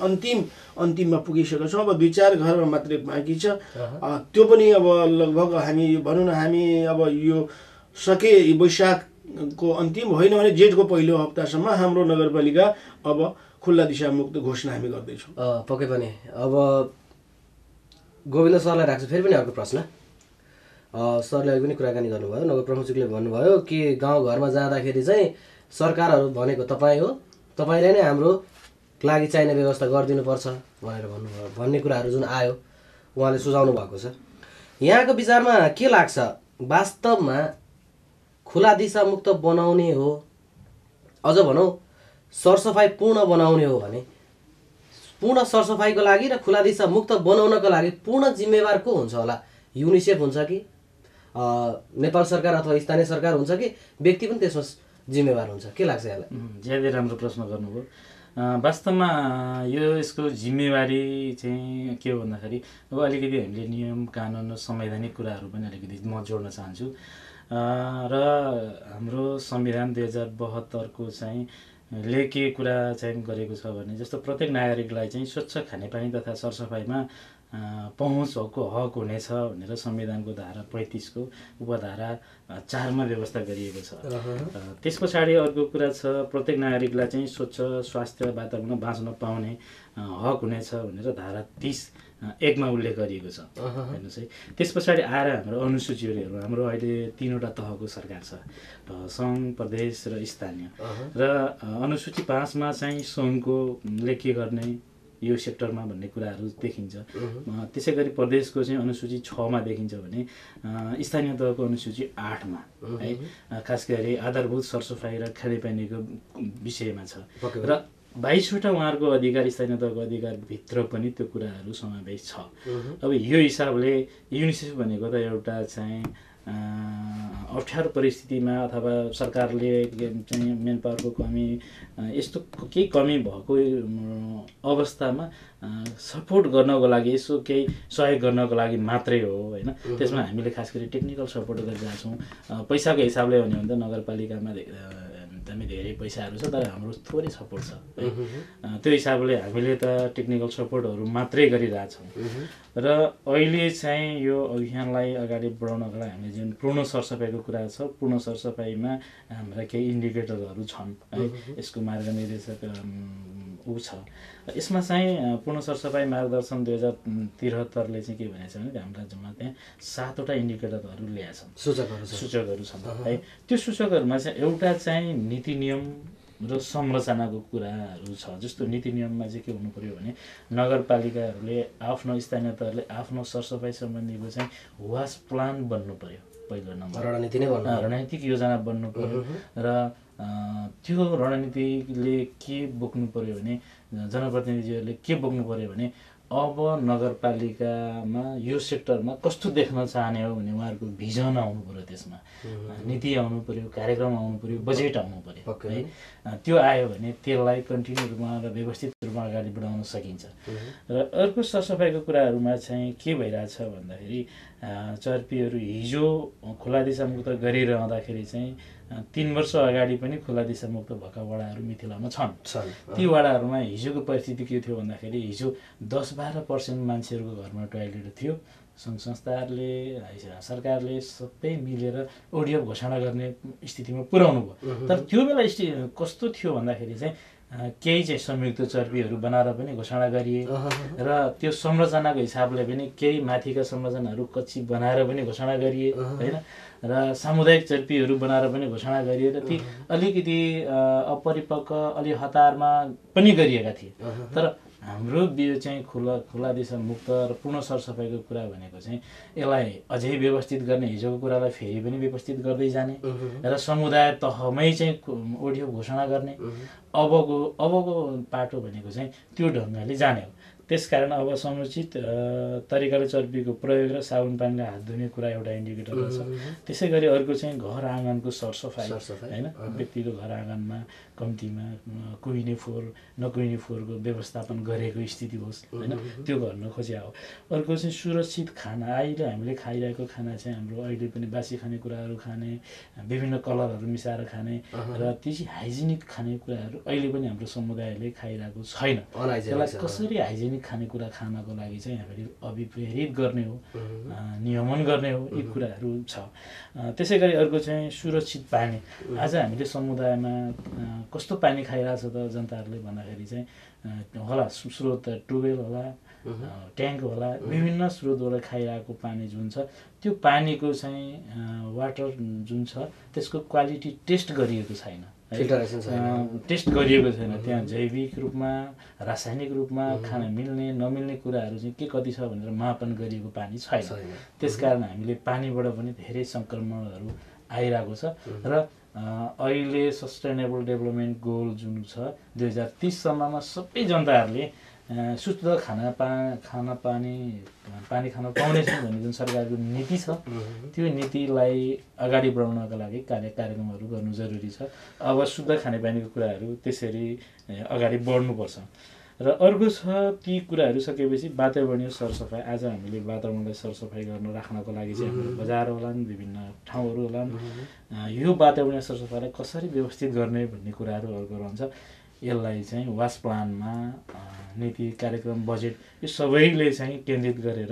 Speaker 2: अन्तिममा पुगिसकेका छौँ। अब 2-4 घरमा मात्रै बाँकी छ, त्यो पनि अब लगभग हामी भनौँ न हामी अब यो सके वैशाखको अन्तिम होइन भने जेठको पहिलो हप्तासम्म हाम्रो नगरपालिका अब खुल्ला दिशामुक्त घोषणा हामी गर्दैछौँ।
Speaker 1: पक्कै पनि अब गोविन्द सरलाई राख्छु। फेरि पनि अर्को प्रश्न, सरले अहिले पनि कुराकानी गर्नुभयो, नगर प्रमुखज्यूले भन्नुभयो कि गाउँघरमा जाँदाखेरि चाहिँ सरकारहरू भनेको तपाईँ हो, तपाईँले नै हाम्रो लागि चाहिने व्यवस्था गरिदिनुपर्छ भनेर भन्नुभयो, भन्ने कुराहरू जुन आयो उहाँले सुझाउनु भएको छ। यहाँको विचारमा के लाग्छ, वास्तवमा खुला दिशामुक्त बनाउने हो, अझ भनौँ सरसफाइ पूर्ण बनाउने हो भने पूर्ण सरसफाइको लागि र खुला दिशामुक्त बनाउनको लागि पूर्ण जिम्मेवार को हुन्छ होला? युनिसेफ हुन्छ कि नेपाल सरकार अथवा स्थानीय सरकार हुन्छ कि व्यक्ति पनि त्यसमा जिम्मेवार हुन्छ? के लाग्छ यहाँलाई?
Speaker 3: ज्यादै राम्रो प्रश्न गर्नुभयो। वास्तवमा यसको जिम्मेवारी चाहिँ के हो भन्दाखेरि अब अलिकति हामीले नियम कानुन र संवैधानिक कुराहरू पनि अलिकति म जोड्न चाहन्छु। र हाम्रो संविधान 2072 को चाहिँ ले के कुरा चाहिँ गरेको छ भने जस्तो प्रत्येक नागरिकलाई चाहिँ स्वच्छ खानेपानी तथा सरसफाइमा पहुँचको हक हुनेछ भनेर संविधानको धारा 35 को उपधारा 4 मा व्यवस्था गरिएको छ। त्यस पछाडि अर्को कुरा छ प्रत्येक नागरिकलाई चाहिँ स्वच्छ स्वास्थ्य वातावरण बाँच्न पाउने हक हुनेछ भनेर धारा 30(1) मा उल्लेख गरिएको छ। हेर्नुहोस् है, त्यस पछाडि आएर हाम्रो अनुसूचीहरू हेर्नु, हाम्रो अहिले 3वटा तहको सरकार छ, सङ्घ, प्रदेश र स्थानीय। र अनुसूची 5 मा चाहिँ सङ्घकोले के गर्ने यो सेक्टरमा भन्ने कुराहरू देखिन्छ। त्यसै गरी प्रदेशको चाहिँ अनुसूची 6 मा देखिन्छ भने स्थानीय तहको अनुसूची 8 मा है खास गरी आधारभूत सरसफाइ र खानेपानीको विषयमा छ। र 22वटा उहाँहरूको अधिकार स्थानीय तहको अधिकारभित्र पनि त्यो कुराहरू समावेश छ। अब यो हिसाबले युनिसेफ भनेको त एउटा चाहिँ अप्ठ्यारो परिस्थितिमा अथवा सरकारले चाहिँ मेन पावरको कमी यस्तो केही कमी भएको अवस्थामा सपोर्ट गर्नको लागि, यसो केही सहयोग गर्नको लागि मात्रै हो होइन। त्यसमा हामीले खास गरी टेक्निकल सपोर्ट गरिरहेका छौँ। पैसाको हिसाबले हो भने त नगरपालिकामा एकदमै धेरै पैसाहरू छ, तर हाम्रो थोरै सपोर्ट छ। त्यो हिसाबले हामीले त टेक्निकल सपोर्टहरू मात्रै गरिरहेछौँ। र अहिले चाहिँ यो अभियानलाई अगाडि बढाउनको लागि हामीले जुन पूर्ण सरसफाइको कुरा छ, पूर्ण सरसफाइमा हाम्रा केही इन्डिकेटरहरू छन् है। यसको मार्गनिर्देशक ऊ छ। यसमा चाहिँ पूर्ण सरसफाइ मार्गदर्शन 2073ले चाहिँ के भनेको छ भने हाम्रो राज्यमा त्यहाँ 7वटा इन्डिकेटरहरू ल्याएछन्, सूचकहरू छन् है। त्यो सूचकहरूमा चाहिँ एउटा चाहिँ नीति नियम र संरचनाको कुराहरू छ। जस्तो नीति नियममा चाहिँ के हुनु पर्यो भने नगरपालिकाहरूले आफ्नो स्थानीय तहले आफ्नो सरसफाइ सम्बन्धीको चाहिँ वास प्लान बन्नु पर्यो, पहिलो नम्बर
Speaker 1: रणनीति नै बन्नु,
Speaker 3: रणनीतिक योजना बन्नु पर्यो। र त्यो रणनीतिले के बोक्नु पर्यो भने जनप्रतिनिधिहरूले के बोक्नु पर्यो भने अब नगरपालिकामा यो सेक्टरमा कस्तो देख्न चाहने हो भने उहाँहरूको भिजन आउनु पर्यो, त्यसमा नीति आउनु पर्यो, कार्यक्रम आउनु पर्यो, बजेट आउनु पर्यो है। त्यो आयो भने त्यसलाई कन्टिन्यू रूपमा र व्यवस्थित रूपमा अगाडि बढाउन सकिन्छ। र अर्को सरसफाइको कुराहरूमा चाहिँ के भइरहेछ भन्दाखेरि चर्पीहरू हिजो खुला दिशामुक्त गरिरहँदाखेरि चाहिँ 3 वर्ष अगाडि पनि खुला दिशामुक्त भएका वडाहरू मिथिलामा छन्। ती वडाहरूमा हिजोको परिस्थिति के थियो भन्दाखेरि हिजो 10-12% मान्छेहरूको घरमा टोयलेट थियो। सङ्घ संस्थाहरूले सरकारले सबै मिलेर ओडिएफ घोषणा गर्ने स्थितिमा पुर्याउनु भयो। तर त्यो बेला कस्तो थियो भन्दाखेरि चाहिँ केही चाहिँ संयुक्त चर्पीहरू बनाएर पनि घोषणा गरिए र त्यो संरचनाको हिसाबले पनि केही माथिका संरचनाहरू कच्ची बनाएर पनि घोषणा गरिए होइन। र सामुदायिक चर्पीहरू बनाएर पनि घोषणा गरिए र ती अलिकति अपरिपक्व अलि हतारमा पनि गरिएका थिए। तर हाम्रो चाहिँ खुला दिशा मुक्त र पूर्ण सरसफाइको कुरा भनेको चाहिँ यसलाई अझै व्यवस्थित गर्ने, हिजोको कुरालाई फेरि पनि व्यवस्थित गर्दै जाने र समुदाय तहमै चाहिँ ओडिएफ घोषणा गर्ने। अबको पाटो भनेको चाहिँ त्यो ढङ्गले जाने हो। त्यसकारण अब समुचित तरिकाले चर्पीको प्रयोग र साबुन पानीले हात धुने कुरा एउटा इन्डिकेटर छ। त्यसै गरी अर्को चाहिँ घर आँगनको सरसफाइ होइन, व्यक्तिको घर आँगनमा कम्तीमा कुहिने फोहोर नकुहिने फोहोरको व्यवस्थापन गरेको स्थिति होस् होइन, त्यो गर्न खोज्या हो। अर्को चाहिँ सुरक्षित खाना, अहिले हामीले खाइरहेको खाना चाहिँ हाम्रो अहिले पनि बासी खानेकुराहरू खाने, विभिन्न कलरहरू मिसाएर खाने र ती चाहिँ हाइजेनिक खानेकुराहरू अहिले पनि हाम्रो समुदायले खाइरहेको छैन। त्यसलाई कसरी हाइजेनिक खानेकुरा खानको लागि चाहिँ हामीले अभिप्रेरित गर्ने हो, नियमन गर्ने हो, यी कुराहरू छ। त्यसै गरी अर्को चाहिँ सुरक्षित पानी। आज हामीले समुदायमा कस्तो पानी खाइरहेछ त जनताहरूले भन्दाखेरि चाहिँ होला स्रोत ट्युबवेल होला, ट्याङ्क होला, विभिन्न स्रोतबाट खाइरहेको पानी जुन छ त्यो पानीको चाहिँ वाटर जुन छ त्यसको क्वालिटी टेस्ट गरिएको छैन, टेस्ट गरिएको छैन। त्यहाँ जैविक रूपमा रासायनिक रूपमा खान मिल्ने नमिल्ने कुराहरू चाहिँ के कति छ भनेर मापन गरिएको पानी छैन। त्यसकारण हामीले पानीबाट पनि धेरै सङ्क्रमणहरू आइरहेको छ। र अहिले सस्टेनेबल डेभलपमेन्ट गोल जुन छ 2030 सम्ममा सबै जनताहरूले शुद्ध पानी खान पाउनेछन् भन्ने जुन सरकारको नीति छ त्यो नीतिलाई अगाडि बढाउनका लागि कार्यक्रमहरू गर्नु जरुरी छ। अब शुद्ध खानेपानीको कुराहरू त्यसरी अगाडि बढ्नुपर्छ। र अर्को छ ती कुराहरू सकेपछि वातावरणीय सरसफाइ। आज हामीले वातावरणलाई सरसफाइ गर्न राख्नको लागि चाहिँ हाम्रो बजार होलान्, विभिन्न ठाउँहरू होलान्, यो वातावरणीय सरसफाइलाई कसरी व्यवस्थित गर्ने भन्ने कुराहरू अर्को रहन्छ। यसलाई चाहिँ वास प्लानमा नीति कार्यक्रम बजेट यो सबैले चाहिँ केन्द्रित गरेर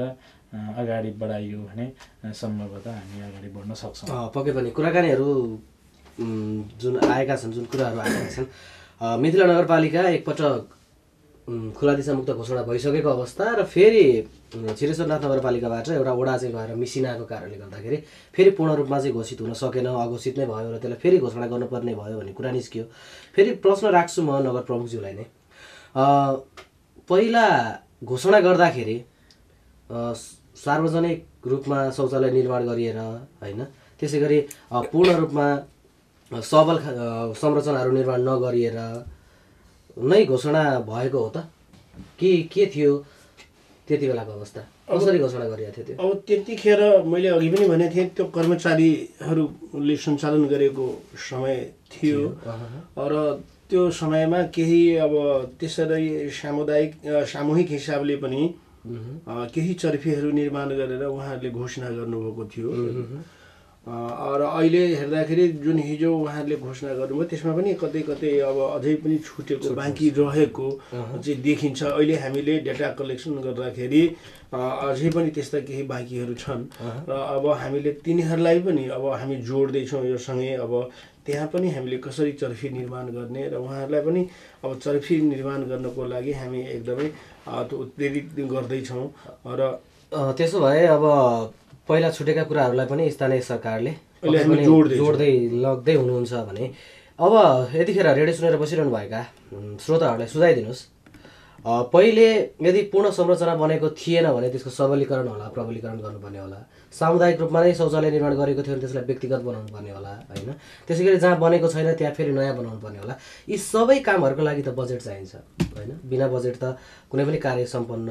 Speaker 3: अगाडि बढाइयो भने सम्भवतः हामी अगाडि बढ्न सक्छौँ।
Speaker 1: पक्कै पनि कुराकानीहरू जुन आएका छन्, जुन कुराहरू आएका छन्, मिथिला नगरपालिका एकपटक खुला दिशामुक्त घोषणा भइसकेको अवस्था र फेरि छिरेश्वरनाथ नगरपालिकाबाट एउटा वडा चाहिँ भएर मिसिनाको कारणले गर्दाखेरि फेरि पूर्ण रूपमा चाहिँ घोषित हुन सकेन, अघोषित नै भयो र त्यसलाई फेरि घोषणा गर्नुपर्ने भयो भन्ने कुरा निस्कियो। फेरि प्रश्न राख्छु म नगर प्रमुखज्यूलाई नै, पहिला घोषणा गर्दाखेरि सार्वजनिक रूपमा शौचालय निर्माण गरिएर होइन, त्यसै गरी पूर्ण रूपमा सबल संरचनाहरू निर्माण नगरिएर नै घोषणा भएको हो त के थियो त्यति बेलाको अवस्था? कसरी घोषणा गरिएको थियो त्यो?
Speaker 2: अब त्यतिखेर मैले अघि पनि भनेको थिएँ त्यो कर्मचारीहरूले सञ्चालन गरेको समय थियो र त्यो समयमा केही अब त्यसरी सामूहिक हिसाबले पनि केही चर्फीहरू निर्माण गरेर उहाँहरूले घोषणा गर्नुभएको थियो। र अहिले हेर्दाखेरि जुन हिजो उहाँहरूले घोषणा गर्नुभयो त्यसमा पनि कतै कतै अब अझै पनि छुटेको बाँकी रहेको चाहिँ देखिन्छ। अहिले हामीले डेटा कलेक्सन गर्दाखेरि अझै पनि त्यस्ता केही बाँकीहरू छन् र अब हामीले तिनीहरूलाई पनि अब हामी जोड्दैछौँ यो सँगै। अब त्यहाँ पनि हामीले कसरी चर्फी निर्माण गर्ने र उहाँहरूलाई पनि अब चर्फी निर्माण गर्नको लागि हामी एकदमै उत्प्रेरित गर्दैछौँ र
Speaker 1: त्यसो भए अब पहिला छुटेका कुराहरूलाई पनि स्थानीय सरकारले जोड्दै लग्दै हुनुहुन्छ भने अब यतिखेर रेडियो सुनेर बसिरहनु भएका श्रोताहरूलाई सुझाइदिनुहोस् पहिले यदि पूर्ण संरचना बनेको थिएन भने त्यसको सबलीकरण होला प्रबलीकरण गर्नुपर्ने होला सामुदायिक रूपमा नै शौचालय निर्माण गरेको थियो भने त्यसलाई व्यक्तिगत बनाउनु पर्ने होला होइन त्यसै गरी जहाँ बनेको छैन त्यहाँ फेरि नयाँ बनाउनु पर्ने होला यी सबै कामहरूको लागि त बजेट चाहिन्छ होइन बिना बजेट त कुनै पनि कार्य सम्पन्न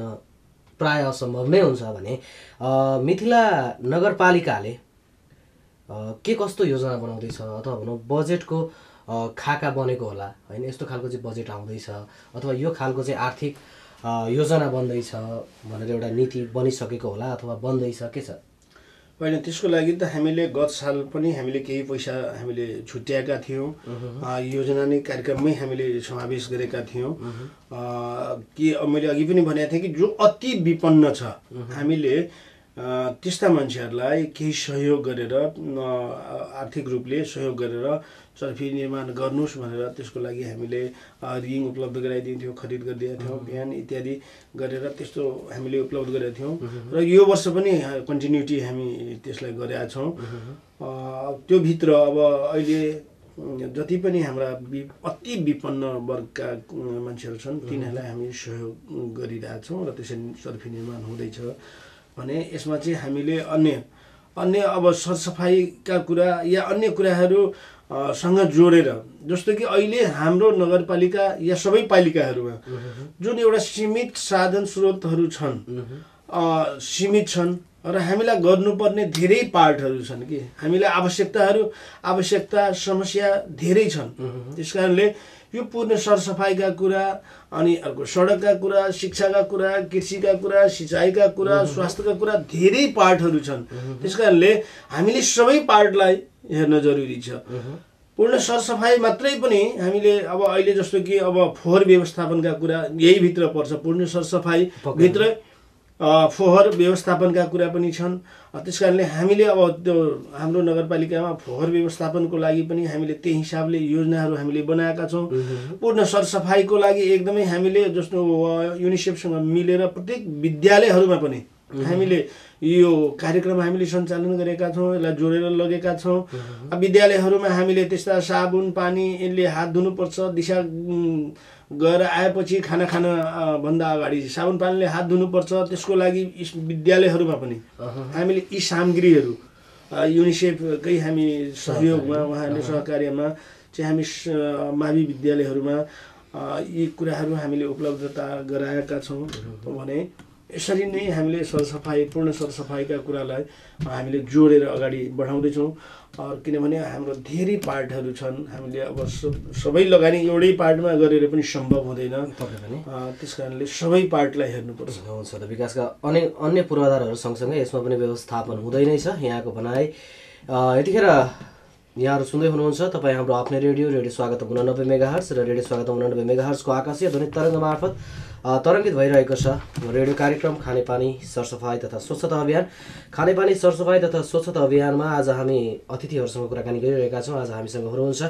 Speaker 1: प्राय असम्भव नै हुन्छ भने मिथिला नगरपालिकाले के कस्तो योजना बनाउँदैछ अथवा भनौँ बजेटको खाका बनेको होला होइन यस्तो खालको चाहिँ बजेट आउँदैछ अथवा यो खालको चाहिँ आर्थिक योजना बन्दैछ भनेर एउटा नीति बनिसकेको होला अथवा बन्दैछ के छ
Speaker 2: होइन त्यसको लागि त हामीले गत साल पनि हामीले केही पैसा हामीले छुट्याएका थियौँ योजना नै कार्यक्रममै हामीले समावेश गरेका थियौँ कि मैले अघि पनि भनेको थिएँ कि जो अति विपन्न छ हामीले त्यस्ता मान्छेहरूलाई केही सहयोग गरेर आर्थिक रूपले सहयोग गरेर चर्फी निर्माण गर्नुहोस् भनेर त्यसको लागि हामीले रिङ उपलब्ध गराइदिन्थ्यौँ खरिद गरिदिएका थियौँ बिहान इत्यादि गरेर त्यस्तो हामीले उपलब्ध गरेका थियौँ र यो वर्ष पनि कन्टिन्युटी हामी त्यसलाई गरेका छौँ त्योभित्र अब अहिले जति पनि हाम्रा अति विपन्न वर्गका मान्छेहरू छन् तिनीहरूलाई हामी सहयोग गरिरहेछौँ र त्यसरी चर्फी निर्माण हुँदैछ भने यसमा चाहिँ हामीले अन्य अब सरसफाइका कुरा या अन्य कुराहरू सँग जोडेर जस्तो कि अहिले हाम्रो नगरपालिका या सबै पालिकाहरूमा जुन एउटा सीमित साधन स्रोतहरू छन् सीमित छन् र हामीलाई गर्नुपर्ने धेरै पार्टहरू छन् कि हामीलाई आवश्यकता समस्या धेरै छन् त्यसकारणले यो पूर्ण सरसफाइका कुरा अनि अर्को सडकका कुरा शिक्षाका कुरा कृषिका कुरा सिँचाइका कुरा स्वास्थ्यका कुरा धेरै पार्टहरू छन् त्यसकारणले हामीले सबै पार्टलाई हेर्न जरुरी छ पूर्ण सरसफाइ मात्रै पनि हामीले अब अहिले जस्तो कि अब फोहोर व्यवस्थापनका कुरा यही भित्र पर्छ पूर्ण सरसफाइ भित्र फोहोर व्यवस्थापनका कुरा पनि छन् त्यसकारणले हामीले अब त्यो हाम्रो नगरपालिकामा फोहोर व्यवस्थापनको लागि पनि हामीले त्यही हिसाबले योजनाहरू हामीले बनाएका छौँ पूर्ण सरसफाइको लागि एकदमै हामीले जस्तो युनिसेफसँग मिलेर प्रत्येक विद्यालयहरूमा पनि हामीले यो कार्यक्रम हामीले सञ्चालन गरेका छौँ यसलाई जोडेर लगेका छौँ विद्यालयहरूमा हामीले त्यस्ता साबुन पानी यसले हात धुनुपर्छ दिशा गएर आएपछि खाना भन्दा अगाडि साबुन पानीले हात धुनुपर्छ त्यसको लागि विद्यालयहरूमा पनि हामीले यी सामग्रीहरू युनिसेफकै हामी सहयोगमा उहाँहरूले सहकार्यमा चाहिँ हामी मावि विद्यालयहरूमा यी कुराहरू हामीले उपलब्धता गराएका छौँ भने यसरी नै हामीले पूर्ण सरसफाइका कुरालाई हामीले जोडेर अगाडि बढाउँदैछौँ किनभने हाम्रो धेरै पार्टहरू छन् हामीले अब सबै लगानी एउटै पार्टमा गरेर पनि सम्भव हुँदैन त्यस कारणले सबै पार्टलाई हेर्नुपर्छ
Speaker 1: हुन्छ त विकासका अन्य पूर्वाधारहरू सँगसँगै यसमा पनि व्यवस्थापन हुँदै नै छ यहाँको भनाइ यतिखेर यहाँहरू सुन्दै हुनुहुन्छ तपाईँ हाम्रो आफ्नै रेडियो स्वागतम 89 मेगाहर्ज र रेडियो स्वागतम 89 मेगाहर्जको आकाशीय ध्वनि तरङ्ग मार्फत तरङ्गित भइरहेको छ रेडियो कार्यक्रम खानेपानी सरसफाइ तथा स्वच्छता अभियान खानेपानी सरसफाइ तथा स्वच्छता अभियानमा आज हामी अतिथिहरूसँग कुराकानी गरिरहेका छौँ आज हामीसँग हुनुहुन्छ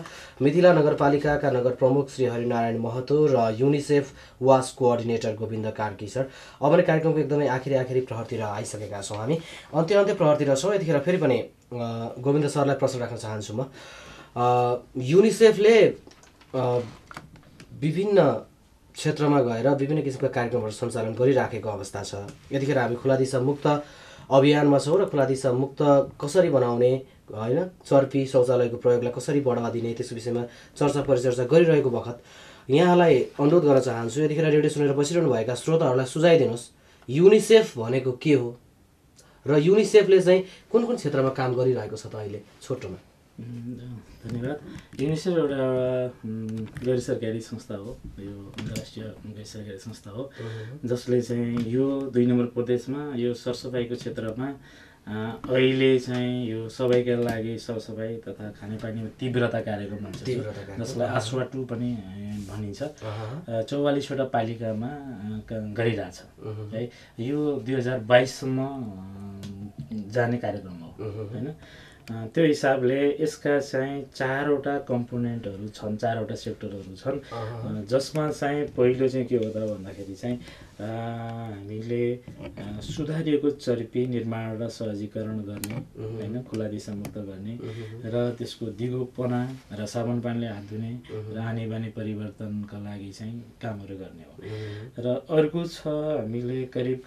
Speaker 1: मिथिला नगरपालिकाका नगर प्रमुख श्री हरिनारायण महतो र युनिसेफ वास कोअर्डिनेटर गोविन्द कार्की सर अब नै कार्यक्रमको एकदमै आखिरी प्रहरतिर आइसकेका छौँ हामी अन्त्य प्रहरतिर छौँ यतिखेर फेरि पनि गोविन्द सरलाई प्रश्न राख्न चाहन्छु म युनिसेफले विभिन्न क्षेत्रमा गएर विभिन्न किसिमका कार्यक्रमहरू सञ्चालन गरिराखेको अवस्था छ यतिखेर हामी खुला दिशा मुक्त अभियानमा छौँ र खुला दिशा मुक्त कसरी बनाउने होइन चर्पी शौचालयको प्रयोगलाई कसरी बढावा दिने त्यसको विषयमा चर्चा परिचर्चा गरिरहेको बखत यहाँलाई अनुरोध गर्न चाहन्छु यतिखेर रेडियो सुनेर बसिरहनु भएका श्रोताहरूलाई सुझाइदिनुहोस् युनिसेफ भनेको के हो र युनिसेफले चाहिँ कुन क्षेत्रमा काम गरिरहेको छ त अहिले छोटोमा
Speaker 3: धन्यवाद युनिसेफ एउटा गैर सरकारी संस्था हो यो अन्तर्राष्ट्रिय गैर सरकारी संस्था हो जसले चाहिँ यो 2 नम्बर प्रदेशमा यो सरसफाइको क्षेत्रमा अहिले चाहिँ यो सबैका लागि सरसफाइ तथा खानेपानीमा तीव्रता कार्यक्रम भन्छ जसलाई आश्वा 2 पनि भनिन्छ 44वटा पालिकामा गरिरहेछ है यो 2022 सम्म जाने कार्यक्रम हो हैन त्यो हिसाबले यसका चाहिँ 4वटा कम्पोनेन्टहरू छन्, 4वटा सेक्टरहरू छन्, जसमा चाहिँ पहिलो चाहिँ के हो त भन्दाखेरि चाहिँ हामीले सुधारिएको चर्पी निर्माण र सहजीकरण गर्ने होइन, खुला दिशा मुक्त गर्ने र त्यसको दिगोपना र साबुन पानीले हात धुने र आनी बानी परिवर्तनका लागि चाहिँ कामहरू गर्ने हो। र अर्को छ हामीले करिब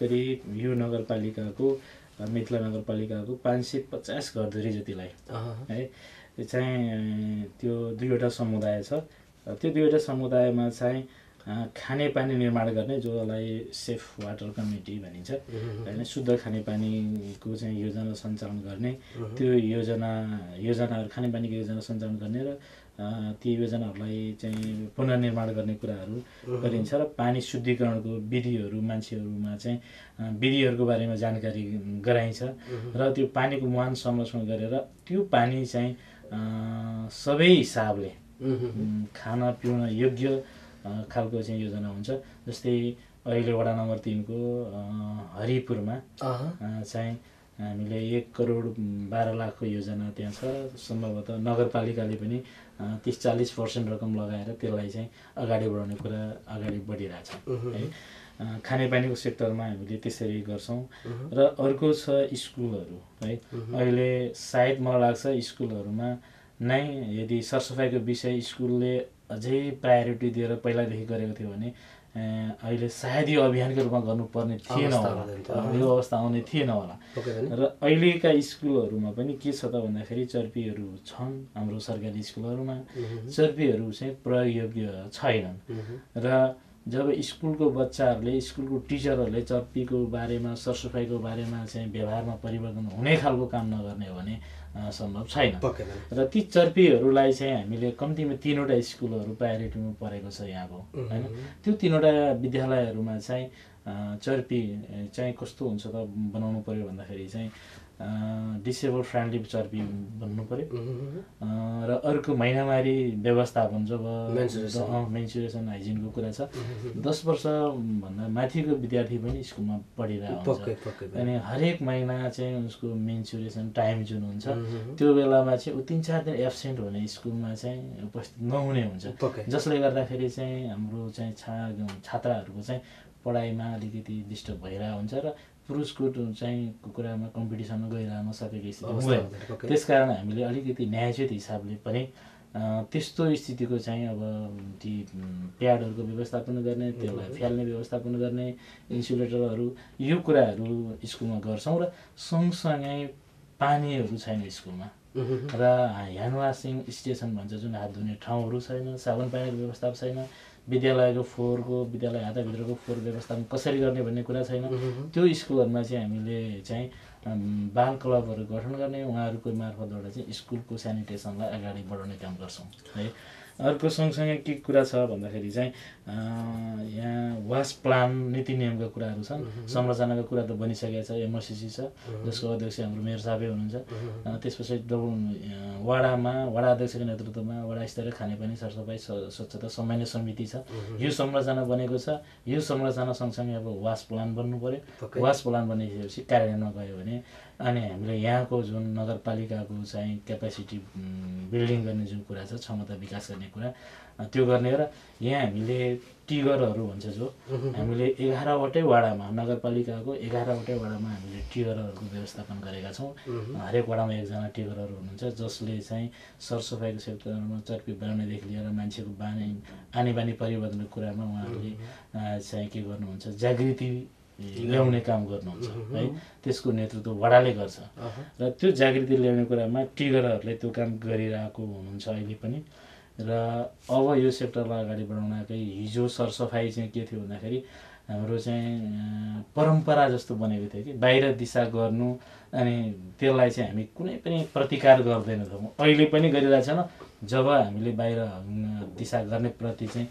Speaker 3: यो नगरपालिकाको मिथिला नगरपालिकाको 550 घरधुरी जतिलाई है चाहिँ त्यो 2वटा समुदाय छ। त्यो 2वटा समुदायमा चाहिँ खानेपानी निर्माण गर्ने, जसलाई सेफ वाटर कम्युनिटी भनिन्छ होइन, शुद्ध खानेपानीको चाहिँ योजना सञ्चालन गर्ने, त्यो योजनाहरू खानेपानीको योजना सञ्चालन गर्ने र ती योजनाहरूलाई चाहिँ पुनर्निर्माण गर्ने कुराहरू गरिन्छ र पानी शुद्धिकरणको विधिहरू मान्छेहरूमा चाहिँ विधिहरूको बारेमा जानकारी गराइन्छ र त्यो पानीको मुहान संरक्षण गरेर त्यो पानी चाहिँ सबै हिसाबले खान पिउन योग्य खालको चाहिँ योजना हुन्छ। जस्तै अहिले वडा नम्बर 3 को हरिपुरमा चाहिँ हामीले 1 करोड 12 लाखको योजना त्यहाँ छ। सम्भवतः नगरपालिकाले पनि 30-40% रकम लगाएर त्यसलाई चाहिँ अगाडि बढाउने कुरा अगाडि बढिरहेछ है। खानेपानीको सेक्टरमा हामीले त्यसरी गर्छौँ। र अर्को छ स्कुलहरू है। अहिले सायद मलाई लाग्छ स्कुलहरूमा नै यदि सरसफाइको विषय स्कुलले अझै प्रायोरिटी दिएर पहिलादेखि गरेको थियो भने अहिले सायद यो अभियानको रूपमा गर्नुपर्ने थिएन होला, यो अवस्था आउने थिएन होला। र अहिलेका स्कुलहरूमा पनि के छ त भन्दाखेरि चर्पीहरू छन् हाम्रो सरकारी स्कुलहरूमा, चर्पीहरू चाहिँ प्रयोगयोग्य छैनन्। र जब स्कुलको बच्चाहरूले स्कुलको टिचरहरूले चर्पीको बारेमा सरसफाइको बारेमा चाहिँ व्यवहारमा परिवर्तन हुने खालको काम नगर्ने हो भने सम्भव छैन। र ती चर्पीहरूलाई चाहिँ हामीले कम्तीमा 3वटा स्कुलहरू प्रायोरिटीमा परेको छ यहाँको होइन। त्यो 3वटा विद्यालयहरूमा चाहिँ चर्पी चाहिँ कस्तो हुन्छ त बनाउनु पर्यो भन्दाखेरि चाहिँ डिसेबल फ्रेन्डली चर्पी भन्नु पर्यो। र अर्को महिनावारी व्यवस्थापन, जब मेन्सुरेसन हाइजिनको कुरा छ, 10 वर्षभन्दा माथिको विद्यार्थी पनि स्कुलमा पढिरहेको हुन्छ अनि हरेक महिना चाहिँ उसको मेन्सुरेसन टाइम जुन हुन्छ त्यो बेलामा चाहिँ ऊ 3-4 दिन एब्सेन्ट हुने, स्कुलमा चाहिँ उपस्थित नहुने हुन्छ, जसले गर्दाखेरि चाहिँ हाम्रो चाहिँ छात्राहरूको चाहिँ पढाइमा अलिकति डिस्टर्ब भइरहेको हुन्छ र पुरुषको चाहिँ कुरामा कम्पिटिसनमा गइरहन सकेको स्थिति हुँदैन। त्यसकारण हामीले अलिकति न्यायोचित हिसाबले पनि त्यस्तो स्थितिको चाहिँ अब ती प्याडहरूको व्यवस्थापन गर्ने, त्यसलाई फ्याल्ने व्यवस्थापन गर्ने, इन्सुलेटरहरू, यो कुराहरू स्कुलमा गर्छौँ। र सँगसँगै पानीहरू छैन स्कुलमा र ह्यान्ड वासिङ स्टेसन भन्छ जुन हात धुने ठाउँहरू छैन, साबुन पानीको व्यवस्था छैन, विद्यालयको विद्यालय हाताभित्रको फोहोर व्यवस्थापन कसरी गर्ने भन्ने कुरा छैन। त्यो स्कुलहरूमा चाहिँ हामीले चाहिँ बाल क्लबहरू गठन गर्ने, उहाँहरूको मार्फतबाट चाहिँ स्कुलको सेनिटेसनलाई अगाडि बढाउने काम गर्छौँ है। अर्को सँगसँगै के कुरा छ भन्दाखेरि चाहिँ यहाँ वास प्लान नीति नियमका कुराहरू छन्। संरचनाको कुरा त बनिसकेको छ, एमओसिसी छ जसको अध्यक्ष हाम्रो मेयर साहबै हुनुहुन्छ। त्यसपछि वडामा वडा अध्यक्षको नेतृत्वमा वडा स्तरीय खानेपानी सरसफाइ स्वच्छता समन्वय समिति छ। यो संरचना बनेको छ। यो संरचना सँगसँगै अब वास प्लान बन्नु पर्यो। वास प्लान बनिसकेपछि कार्यान्वयनमा गयो भने अनि हामीले यहाँको जुन नगरपालिकाको चाहिँ क्यापेसिटी बिल्डिङ गर्ने जुन कुरा छ, क्षमता विकास गर्ने कुरा, त्यो गर्ने र यहाँ हामीले टिगरहरू भन्छ जो हामीले 11वटै वडामा, नगरपालिकाको 11वटै वडामा हामीले टिगरहरूको व्यवस्थापन गरेका छौँ। हरेक वडामा एकजना टिगरहरू हुनुहुन्छ जसले चाहिँ सरसफाइको सेक्टरमा चर्पी बनाउनेदेखि लिएर मान्छेको आनी बानी परिवर्तनको कुरामा उहाँहरूले चाहिँ के गर्नुहुन्छ, जागृति ल्याउने काम गर्नुहुन्छ है। त्यसको नेतृत्व वडाले गर्छ र त्यो जागृति ल्याउने कुरामा टिगरहरूले त्यो काम गरिरहेको हुनुहुन्छ अहिले पनि। र अब यो सेक्टरलाई अगाडि बढाउनकै हिजो सरसफाइ चाहिँ के थियो भन्दाखेरि हाम्रो चाहिँ परम्परा जस्तो बनेको थियो कि बाहिर दिशा गर्नु अनि त्यसलाई चाहिँ हामी कुनै पनि प्रतिकार गर्दैनथ्यौँ। अहिले पनि गरिरहेको छैन। जब हामीले बाहिर दिशा गर्ने प्रति चाहिँ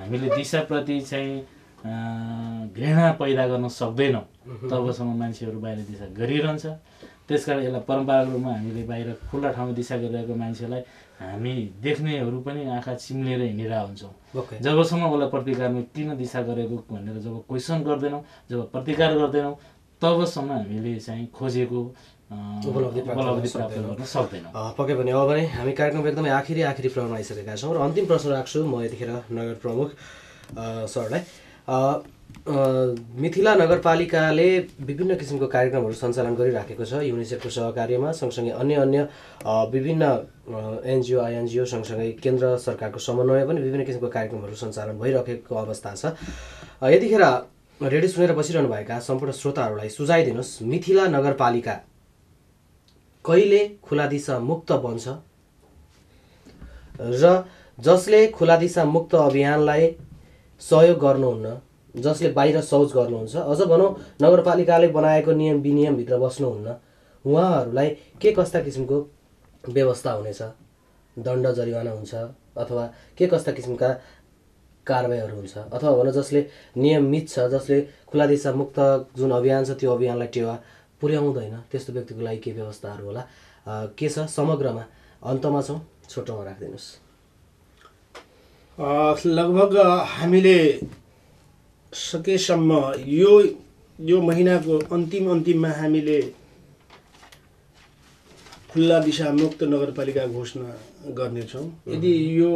Speaker 3: हामीले दिशाप्रति चाहिँ घृणा पैदा गर्न सक्दैनौँ तबसम्म मान्छेहरू बाहिर दिशा गरिरहन्छ। त्यसकारण यसलाई परम्परागत रूपमा हामीले बाहिर खुल्ला ठाउँमा दिशा गरिरहेको मान्छेलाई हामी देख्नेहरू पनि आँखा चिम्लेर हिँडिरहेको हुन्छौँ। जबसम्म उसलाई प्रतिकारमा किन दिशा गरेको भनेर जब क्वेसन गर्दैनौँ, जब प्रतिकार गर्दैनौँ, तबसम्म हामीले चाहिँ खोजेको
Speaker 1: उपलब्धि
Speaker 3: प्राप्त गर्न सक्दैनौँ।
Speaker 1: पक्कै पनि अब भने हामी कार्यक्रमको एकदमै आखिरी प्रहरमा आइसकेका छौँ र अन्तिम प्रश्न राख्छु म यतिखेर नगर प्रमुख सरलाई। मिथिला नगरपालिकाले विभिन्न किसिमको कार्यक्रमहरू सञ्चालन गरिराखेको छ युनिसेफको सहकार्यमा, सँगसँगै अन्य विभिन्न एनजिओ आइएनजिओ सँगसँगै केन्द्र सरकारको समन्वय पनि विभिन्न किसिमको कार्यक्रमहरू सञ्चालन भइरहेको अवस्था छ। यतिखेर रेडियो सुनेर बसिरहनु भएका सम्पूर्ण श्रोताहरूलाई सुझाइदिनुहोस्, मिथिला नगरपालिका कहिले खुला दिशा मुक्त बन्छ र जसले खुला दिशा मुक्त अभियानलाई सहयोग गर्नुहुन्न, जसले बाहिर शौच गर्नुहुन्छ, अझ भनौँ नगरपालिकाले बनाएको नियम विनियमभित्र बस्नुहुन्न, उहाँहरूलाई के कस्ता किसिमको व्यवस्था हुनेछ? दण्ड जरिवाना हुन्छ अथवा के कस्ता किसिमका कारबाहीहरू हुन्छ? अथवा भनौँ जसले नियम मिच्छ, जसले खुला दिशा मुक्त जुन अभियान छ त्यो अभियानलाई टेवा पुर्याउँदैन, त्यस्तो व्यक्तिको लागि के व्यवस्थाहरू होला? के छ समग्रमा? अन्तमा छौँ, छोटोमा राखिदिनुहोस्।
Speaker 2: लगभग हामीले सकेसम्म यो महिनाको अन्तिममा हामीले खुल्ला दिशा मुक्त नगरपालिका घोषणा गर्नेछौँ। यदि यो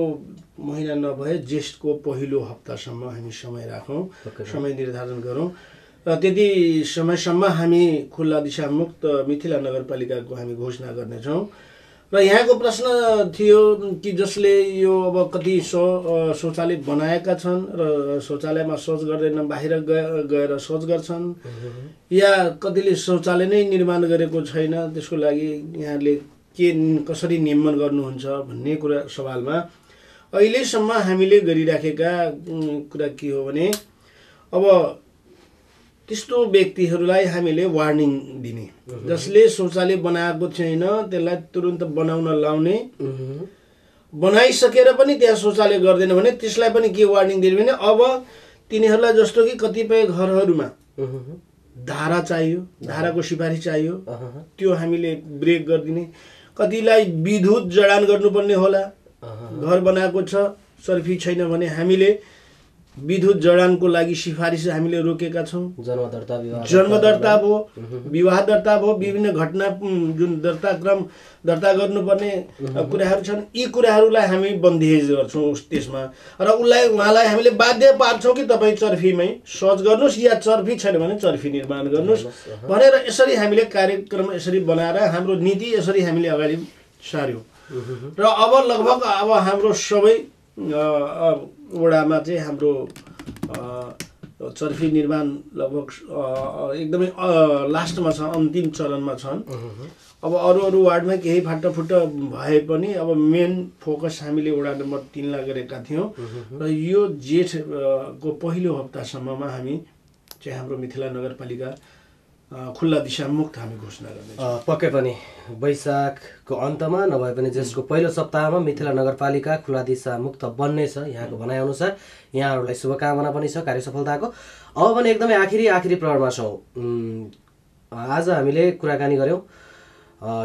Speaker 2: महिना नभए जेष्ठको पहिलो हप्तासम्म हामी समय राखौँ, समय निर्धारण गरौँ र त्यति समयसम्म हामी खुल्ला दिशा मुक्त मिथिला नगरपालिकाको हामी घोषणा गर्नेछौँ। र यहाँको प्रश्न थियो कि जसले यो अब कति शौचालय बनाएका छन् र शौचालयमा शौच गर्दैन, बाहिर गएर शौच गर्छन्, या कतिले शौचालय नै निर्माण गरेको छैन, त्यसको लागि यहाँले कसरी नियमन गर्नुहुन्छ भन्ने कुरा सवालमा अहिलेसम्म हामीले गरिराखेका कुरा के हो भने अब त्यस्तो व्यक्तिहरूलाई हामीले वार्निङ दिने, जसले शौचालय बनाएको छैन त्यसलाई तुरुन्त बनाउन लाउने, बनाइसकेर पनि त्यहाँ शौचालय गर्दैन भने त्यसलाई पनि के वार्निङ दिने भने अब तिनीहरूलाई जस्तो कि कतिपय घरहरूमा धारा चाहियो, धाराको सिफारिस चाहियो, त्यो हामीले ब्रेक गरिदिने। कतिलाई विद्युत जडान गर्नुपर्ने होला, घर बनाएको छ सर्फी छैन भने हामीले विद्युत जडानको लागि सिफारिस हामीले रोकेका छौँ। जन्म दर्ता भयो, विवाह दर्ता भयो, विभिन्न घटना जुन दर्ता गर्नुपर्ने कुराहरू छन्, यी कुराहरूलाई हामी बन्देज गर्छौँ त्यसमा। र उहाँलाई हामीले बाध्य पार्छौँ कि तपाईँ चर्फीमै शौच गर्नुहोस् या चर्फी छैन भने चर्फी निर्माण गर्नुहोस् भनेर यसरी हामीले कार्यक्रम यसरी बनाएर हाम्रो नीति यसरी हामीले अगाडि सार्यौँ। र अब लगभग अब हाम्रो सबै वडामा चाहिँ हाम्रो चर्फी निर्माण लगभग एकदमै लास्टमा छ, अन्तिम चरणमा छन्। अब अरू वार्डमा केही फाटाफुट्टा भए पनि अब मेन फोकस हामीले वडा नम्बर 3 लाई गरेका थियौँ र यो जेठको पहिलो हप्तासम्ममा हामी चाहिँ हाम्रो मिथिला नगरपालिका खुल्ला दिशा मुक्त हामी घोषणा गर्दैछौँ।
Speaker 1: पक्कै पनि वैशाखको अन्तमा नभए पनि जेठको पहिलो सप्ताहमा मिथिला नगरपालिका खुल्ला दिशा मुक्त बन्नेछ यहाँको भनाइअनुसार। यहाँहरूलाई शुभकामना पनि छ कार्य सफलताको। अब भने एकदमै आखिरी प्रहरमा छौँ। आज हामीले कुराकानी गऱ्यौँ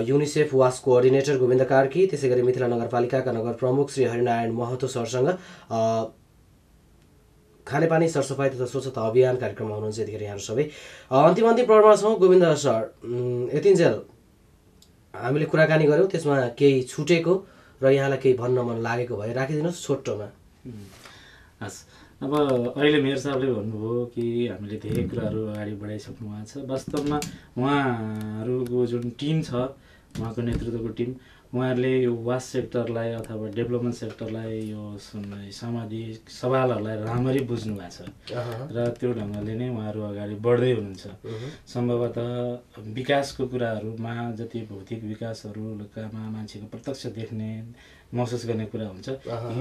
Speaker 1: युनिसेफ वास कोअर्डिनेटर गोविन्द कार्की, त्यसै गरी मिथिला नगरपालिकाका नगर प्रमुख श्री हरिनारायण महतो सरसँग खानेपानी सरसफाई तथा स्वच्छता अभियान कार्यक्रममा हुनुहुन्छ यतिखेर यहाँहरू सबै। अन्तिम प्रहरमा छौँ। गोविन्द सर, यतिन्जेल हामीले कुराकानी गऱ्यौँ, त्यसमा केही छुटेको र यहाँलाई केही भन्न मन लागेको भए राखिदिनुहोस् छोटोमा।
Speaker 3: हस्, अब अहिले मेयर साहबले भन्नुभयो कि हामीले धेरै कुराहरू अगाडि बढाइसक्नु भएको छ। वास्तवमा उहाँहरूको जुन टिम छ, उहाँको नेतृत्वको टिम, उहाँहरूले यो वास सेक्टरलाई अथवा डेभलपमेन्ट सेक्टरलाई यो सामाजिक सवालहरूलाई राम्ररी बुझ्नु भएको छ र त्यो ढङ्गले नै उहाँहरू अगाडि बढ्दै हुनुहुन्छ। सम्भवतः विकासको कुराहरूमा जति भौतिक विकासहरूमा मान्छेको प्रत्यक्ष देख्ने महसुस गर्ने कुरा हुन्छ,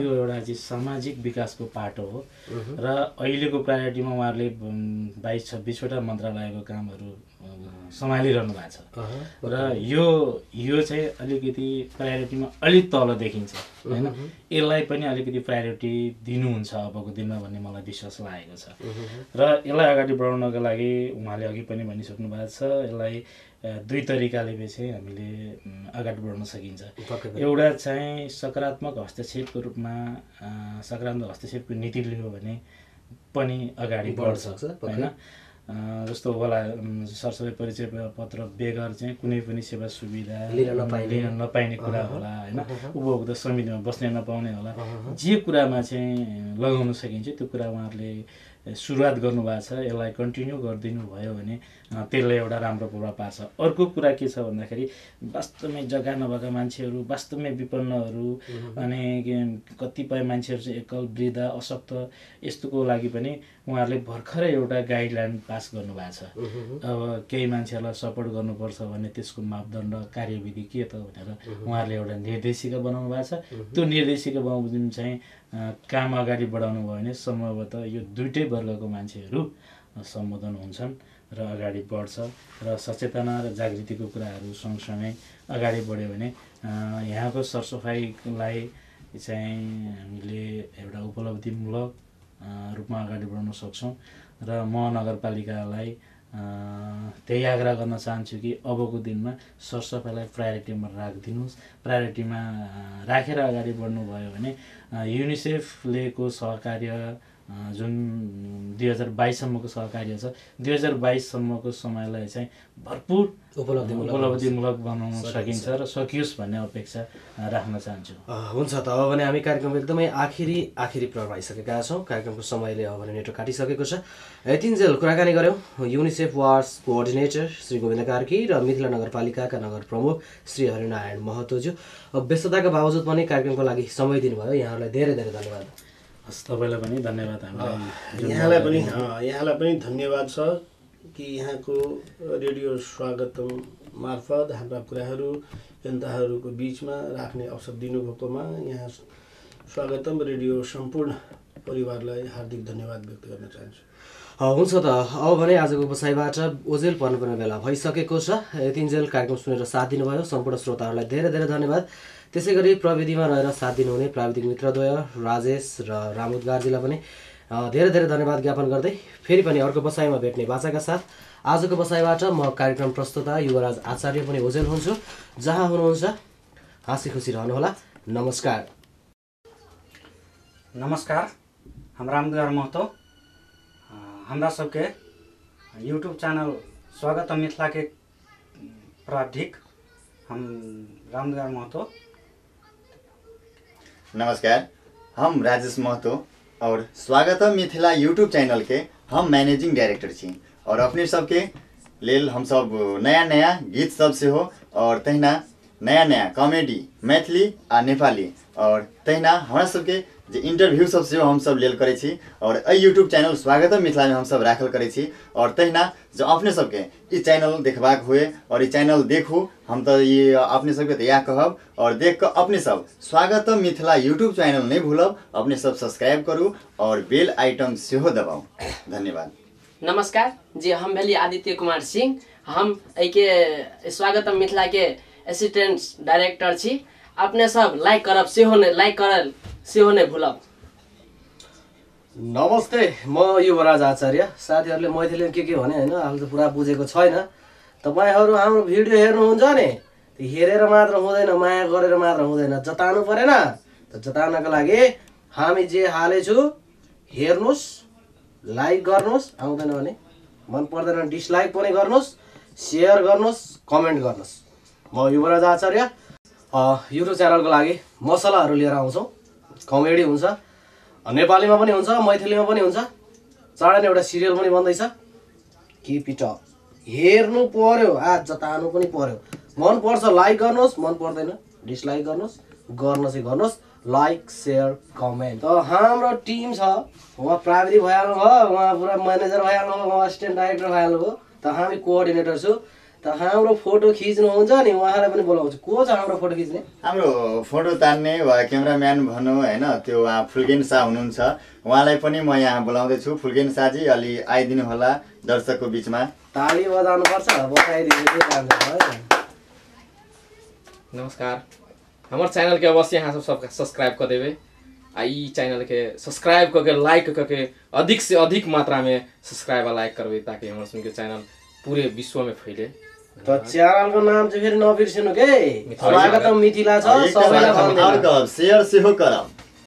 Speaker 3: यो एउटा चाहिँ सामाजिक विकासको पाटो हो र अहिलेको प्रायोरिटीमा उहाँहरूले 22-26वटा मन्त्रालयको कामहरू सम्हालिरहनु भएको छ र यो चाहिँ अलिकति प्रायोरिटीमा अलिक तल देखिन्छ हैन। यसलाई पनि अलिकति प्रायोरिटी दिनुहुन्छ अबको दिनमा भन्ने मलाई विश्वास लागेको छ र यसलाई अगाडि बढाउनको लागि उहाँले अघि पनि भनिसक्नु भएको छ, यसलाई दुई तरिकाले चाहिँ हामीले अगाडि बढाउन सकिन्छ। एउटा चाहिँ सकारात्मक हस्तक्षेपको रूपमा सकारात्मक हस्तक्षेपको नीति लियो भने पनि अगाडि बढ्छ हैन। जस्तो होला सरसफाइ परिचय पत्र बेगर चाहिँ कुनै पनि सेवा सुविधा
Speaker 1: लिन
Speaker 3: नपाइने कुरा होला होइन, उपभोक्ता समितिमा बस्न नपाउने होला, जे कुरामा चाहिँ लगाउन सकिन्छ त्यो कुरा उहाँहरूले सुरुवात गर्नुभएको छ। यसलाई कन्टिन्यू गरिदिनु भयो भने त्यसले एउटा राम्रो प्रभाव पार्छ। अर्को कुरा के छ भन्दाखेरि वास्तवमै जग्गा नभएका मान्छेहरू, वास्तवमै विपन्नहरू, अनि कतिपय मान्छेहरू चाहिँ एकल वृद्ध अशक्त यस्तोको लागि पनि उहाँहरूले भर्खरै एउटा गाइडलाइन पास गर्नुभएको छ। अब केही मान्छेहरूलाई सपोर्ट गर्नुपर्छ भने त्यसको मापदण्ड कार्यविधि के त भनेर उहाँहरूले एउटा निर्देशिका बनाउनु भएको छ। त्यो निर्देशिका बमोजिम चाहिँ काम अगाडि बढाउनु भयो भने सम्भवतः यो दुइटै वर्गको मान्छेहरू सम्बोधन हुन्छन् र अगाडि बढ्छ र सचेतना र जागृतिको कुराहरू सँगसँगै अगाडि बढ्यो भने यहाँको सरसफाइलाई चाहिँ हामीले एउटा उपलब्धिमूलक रूपमा अगाडि बढाउन सक्छौँ। र म नगरपालिकालाई त्यही आग्रह गर्न चाहन्छु कि अबको दिनमा सरसफाइलाई प्रायोरिटीमा राखिदिनुहोस्। प्रायोरिटीमा राखेर अगाडि बढ्नुभयो भने युनिसेफले को सहकार्य जुन 2022सम्मको सहकार्य छ, 2022सम्मको समयलाई चाहिँ भरपुर उपलब्धिमूलक बनाउन सकिन्छ र सकियोस् भन्ने अपेक्षा राख्न चाहन्छु।
Speaker 1: हुन्छ त अब भने हामी कार्यक्रम एकदमै आखिरी प्रहर आइसकेका छौँ। कार्यक्रमको समयले अब भने नेटवर्क काटिसकेको छ। यतिन्जेल कुराकानी गऱ्यौँ UNICEF WASH coordinator Shri Govind Karki र मिथिला नगरपालिकाका नगर प्रमुख श्री हरिनारायण महतोज्यू। व्यस्तताका बावजुद पनि कार्यक्रमको लागि समय दिनुभयो, यहाँहरूलाई धेरै धेरै धन्यवाद।
Speaker 3: हस्, तपाईँलाई पनि धन्यवाद।
Speaker 2: यहाँलाई पनि धन्यवाद छ कि यहाँको रेडियो स्वागतम मार्फत हाम्रा कुराहरू जनताहरूको बिचमा राख्ने अवसर दिनुभएकोमा यहाँ स्वागतम रेडियो सम्पूर्ण परिवारलाई हार्दिक धन्यवाद व्यक्त गर्न चाहन्छु।
Speaker 1: हुन्छ त अब भने आजको बसाइबाट ओजेल पर्नुपर्ने बेला भइसकेको छ। यतिन्जेल कार्यक्रम सुनेर साथ दिनुभयो सम्पूर्ण श्रोताहरूलाई धेरै धेरै धन्यवाद। त्यसै गरी प्रविधिमा रहेर साथ दिनुहुने प्राविधिक मित्रद्वय राजेश र रामुदगारजीलाई पनि धेरै धेरै धन्यवाद ज्ञापन गर्दै फेरि पनि अर्को बसाइमा भेट्ने बाचाका साथ आजको बसाइबाट म कार्यक्रम प्रस्तुता युवराज आचार्य पनि ओजेल हुन्छु। जहाँ हुनुहुन्छ हाँसी खुसी रहनुहोला। नमस्कार।
Speaker 4: नमस्कार, हम रामदुलार महतो। हमरा सबके यूट्यूब चैनल स्वागतम मिथिला के प्राधिक हम रामदुलार महतो।
Speaker 5: नमस्कार, हम राजेश महतो और स्वागतम मिथिला यूट्यूब चैनल के हम मैनेजिंग डायरेक्टर छी और अपने सबके लेल हम सब नया गीत सब से हो और तहिना नया कॉमेडी मैथिली आ नेपाली और तहिना हमरा सबके जे इंटरव्यू सब से हम सब लेल करे छी और ए यूट्यूब चैनल स्वागतम मिथिला में हम सब राखल करे छी और तहिना जो अपने सबके ई चैनल देखबाक हुए और ई चैनल देखू हम तो ये अपने सबके तो यह कहब और देख कर अपने सब स्वागतम मिथिला यूट्यूब चैनल नहीं भूलब, अपने सब सब्सक्राइब करू और बेल आइटम से हो दबाऊ। धन्यवाद।
Speaker 6: नमस्कार जी, हम भेली आदित्य कुमार सिंह। हम के स्वागतम मिथिला के असिस्टेंट डायरेक्टर छी। अपने सब लाइक करब सेहो नै भूलब।
Speaker 1: नमस्ते, म युवराज आचार्य। साथीहरूले मैथिलीमा के भने होइन अहिले त पुरा बुझेको छैन। तपाईहरू हाम्रो भिडियो हेर्नुहुन्छ नि, त्यो हेरेर मात्र हुँदैन, माया गरेर मात्र हुँदैन, जताउनु परेन। त जताउनको लागि हामी जे हालेछु हेर्नुहोस्, लाइक गर्नुहोस्, आउँदैन भने मन पर्दैन डिसलाइक पनि गर्नुहोस्, सेयर गर्नुहोस्, कमेन्ट गर्नुहोस्। म युवराज आचार्य युट्युब च्यानलको लागि मसलाहरू लिएर आउँछौँ। कमेडी हुन्छ, नेपालीमा पनि हुन्छ, मैथिलीमा पनि हुन्छ। चाँडै नै एउटा सिरियल पनि बन्दैछ। Keep it up. हेर्नु पर्यो, जताउनु पनि पर्यो। मन पर्छ लाइक गर्नुहोस्, मन पर्दैन डिसलाइक गर्नुहोस्, गर्नुहोस् लाइक सेयर कमेन्ट। त हाम्रो टिम छ, उहाँ प्राविधिक भइहाल्नु भयो, उहाँ पुरा म्यानेजर भइहाल्नु भयो, उहाँ असिस्टेन्ट डाइरेक्टर भइहाल्नु भयो। त हामी कोअर्डिनेटर छु। त हाम्रो फोटो खिच्नुहुन्छ नि, उहाँलाई पनि बोलाउँछु। को छ हाम्रो फोटो खिच्ने?
Speaker 5: हाम्रो फोटो तान्ने वा क्यामेराम्यान भनौँ होइन, त्यो उहाँ फुल्गेन शाह हुनुहुन्छ। उहाँलाई पनि म यहाँ बोलाउँदैछु। फुल्गेन शाहजी अलि आइदिनु होला दर्शकको बिचमा।
Speaker 1: ताली बजाउनुपर्छ, बजाइदिनु।
Speaker 7: नमस्कार, हमारे चैनल के अवश्य यहाँ सब सब्सक्राइब कर देवे। आई चैनल के सब्सक्राइब करके लाइक करके अधिक से अधिक मात्रा में सब्सक्राइब और लाइक करवे ताकि हमारे सुन के चैनल पूरे विश्व में फैले।
Speaker 1: तो च्यानलको नाम चाहिँ फेरि नबिर्सिनु के, स्वागतम मिथिला छ। सबैलाई
Speaker 5: शेयर सेहो करब।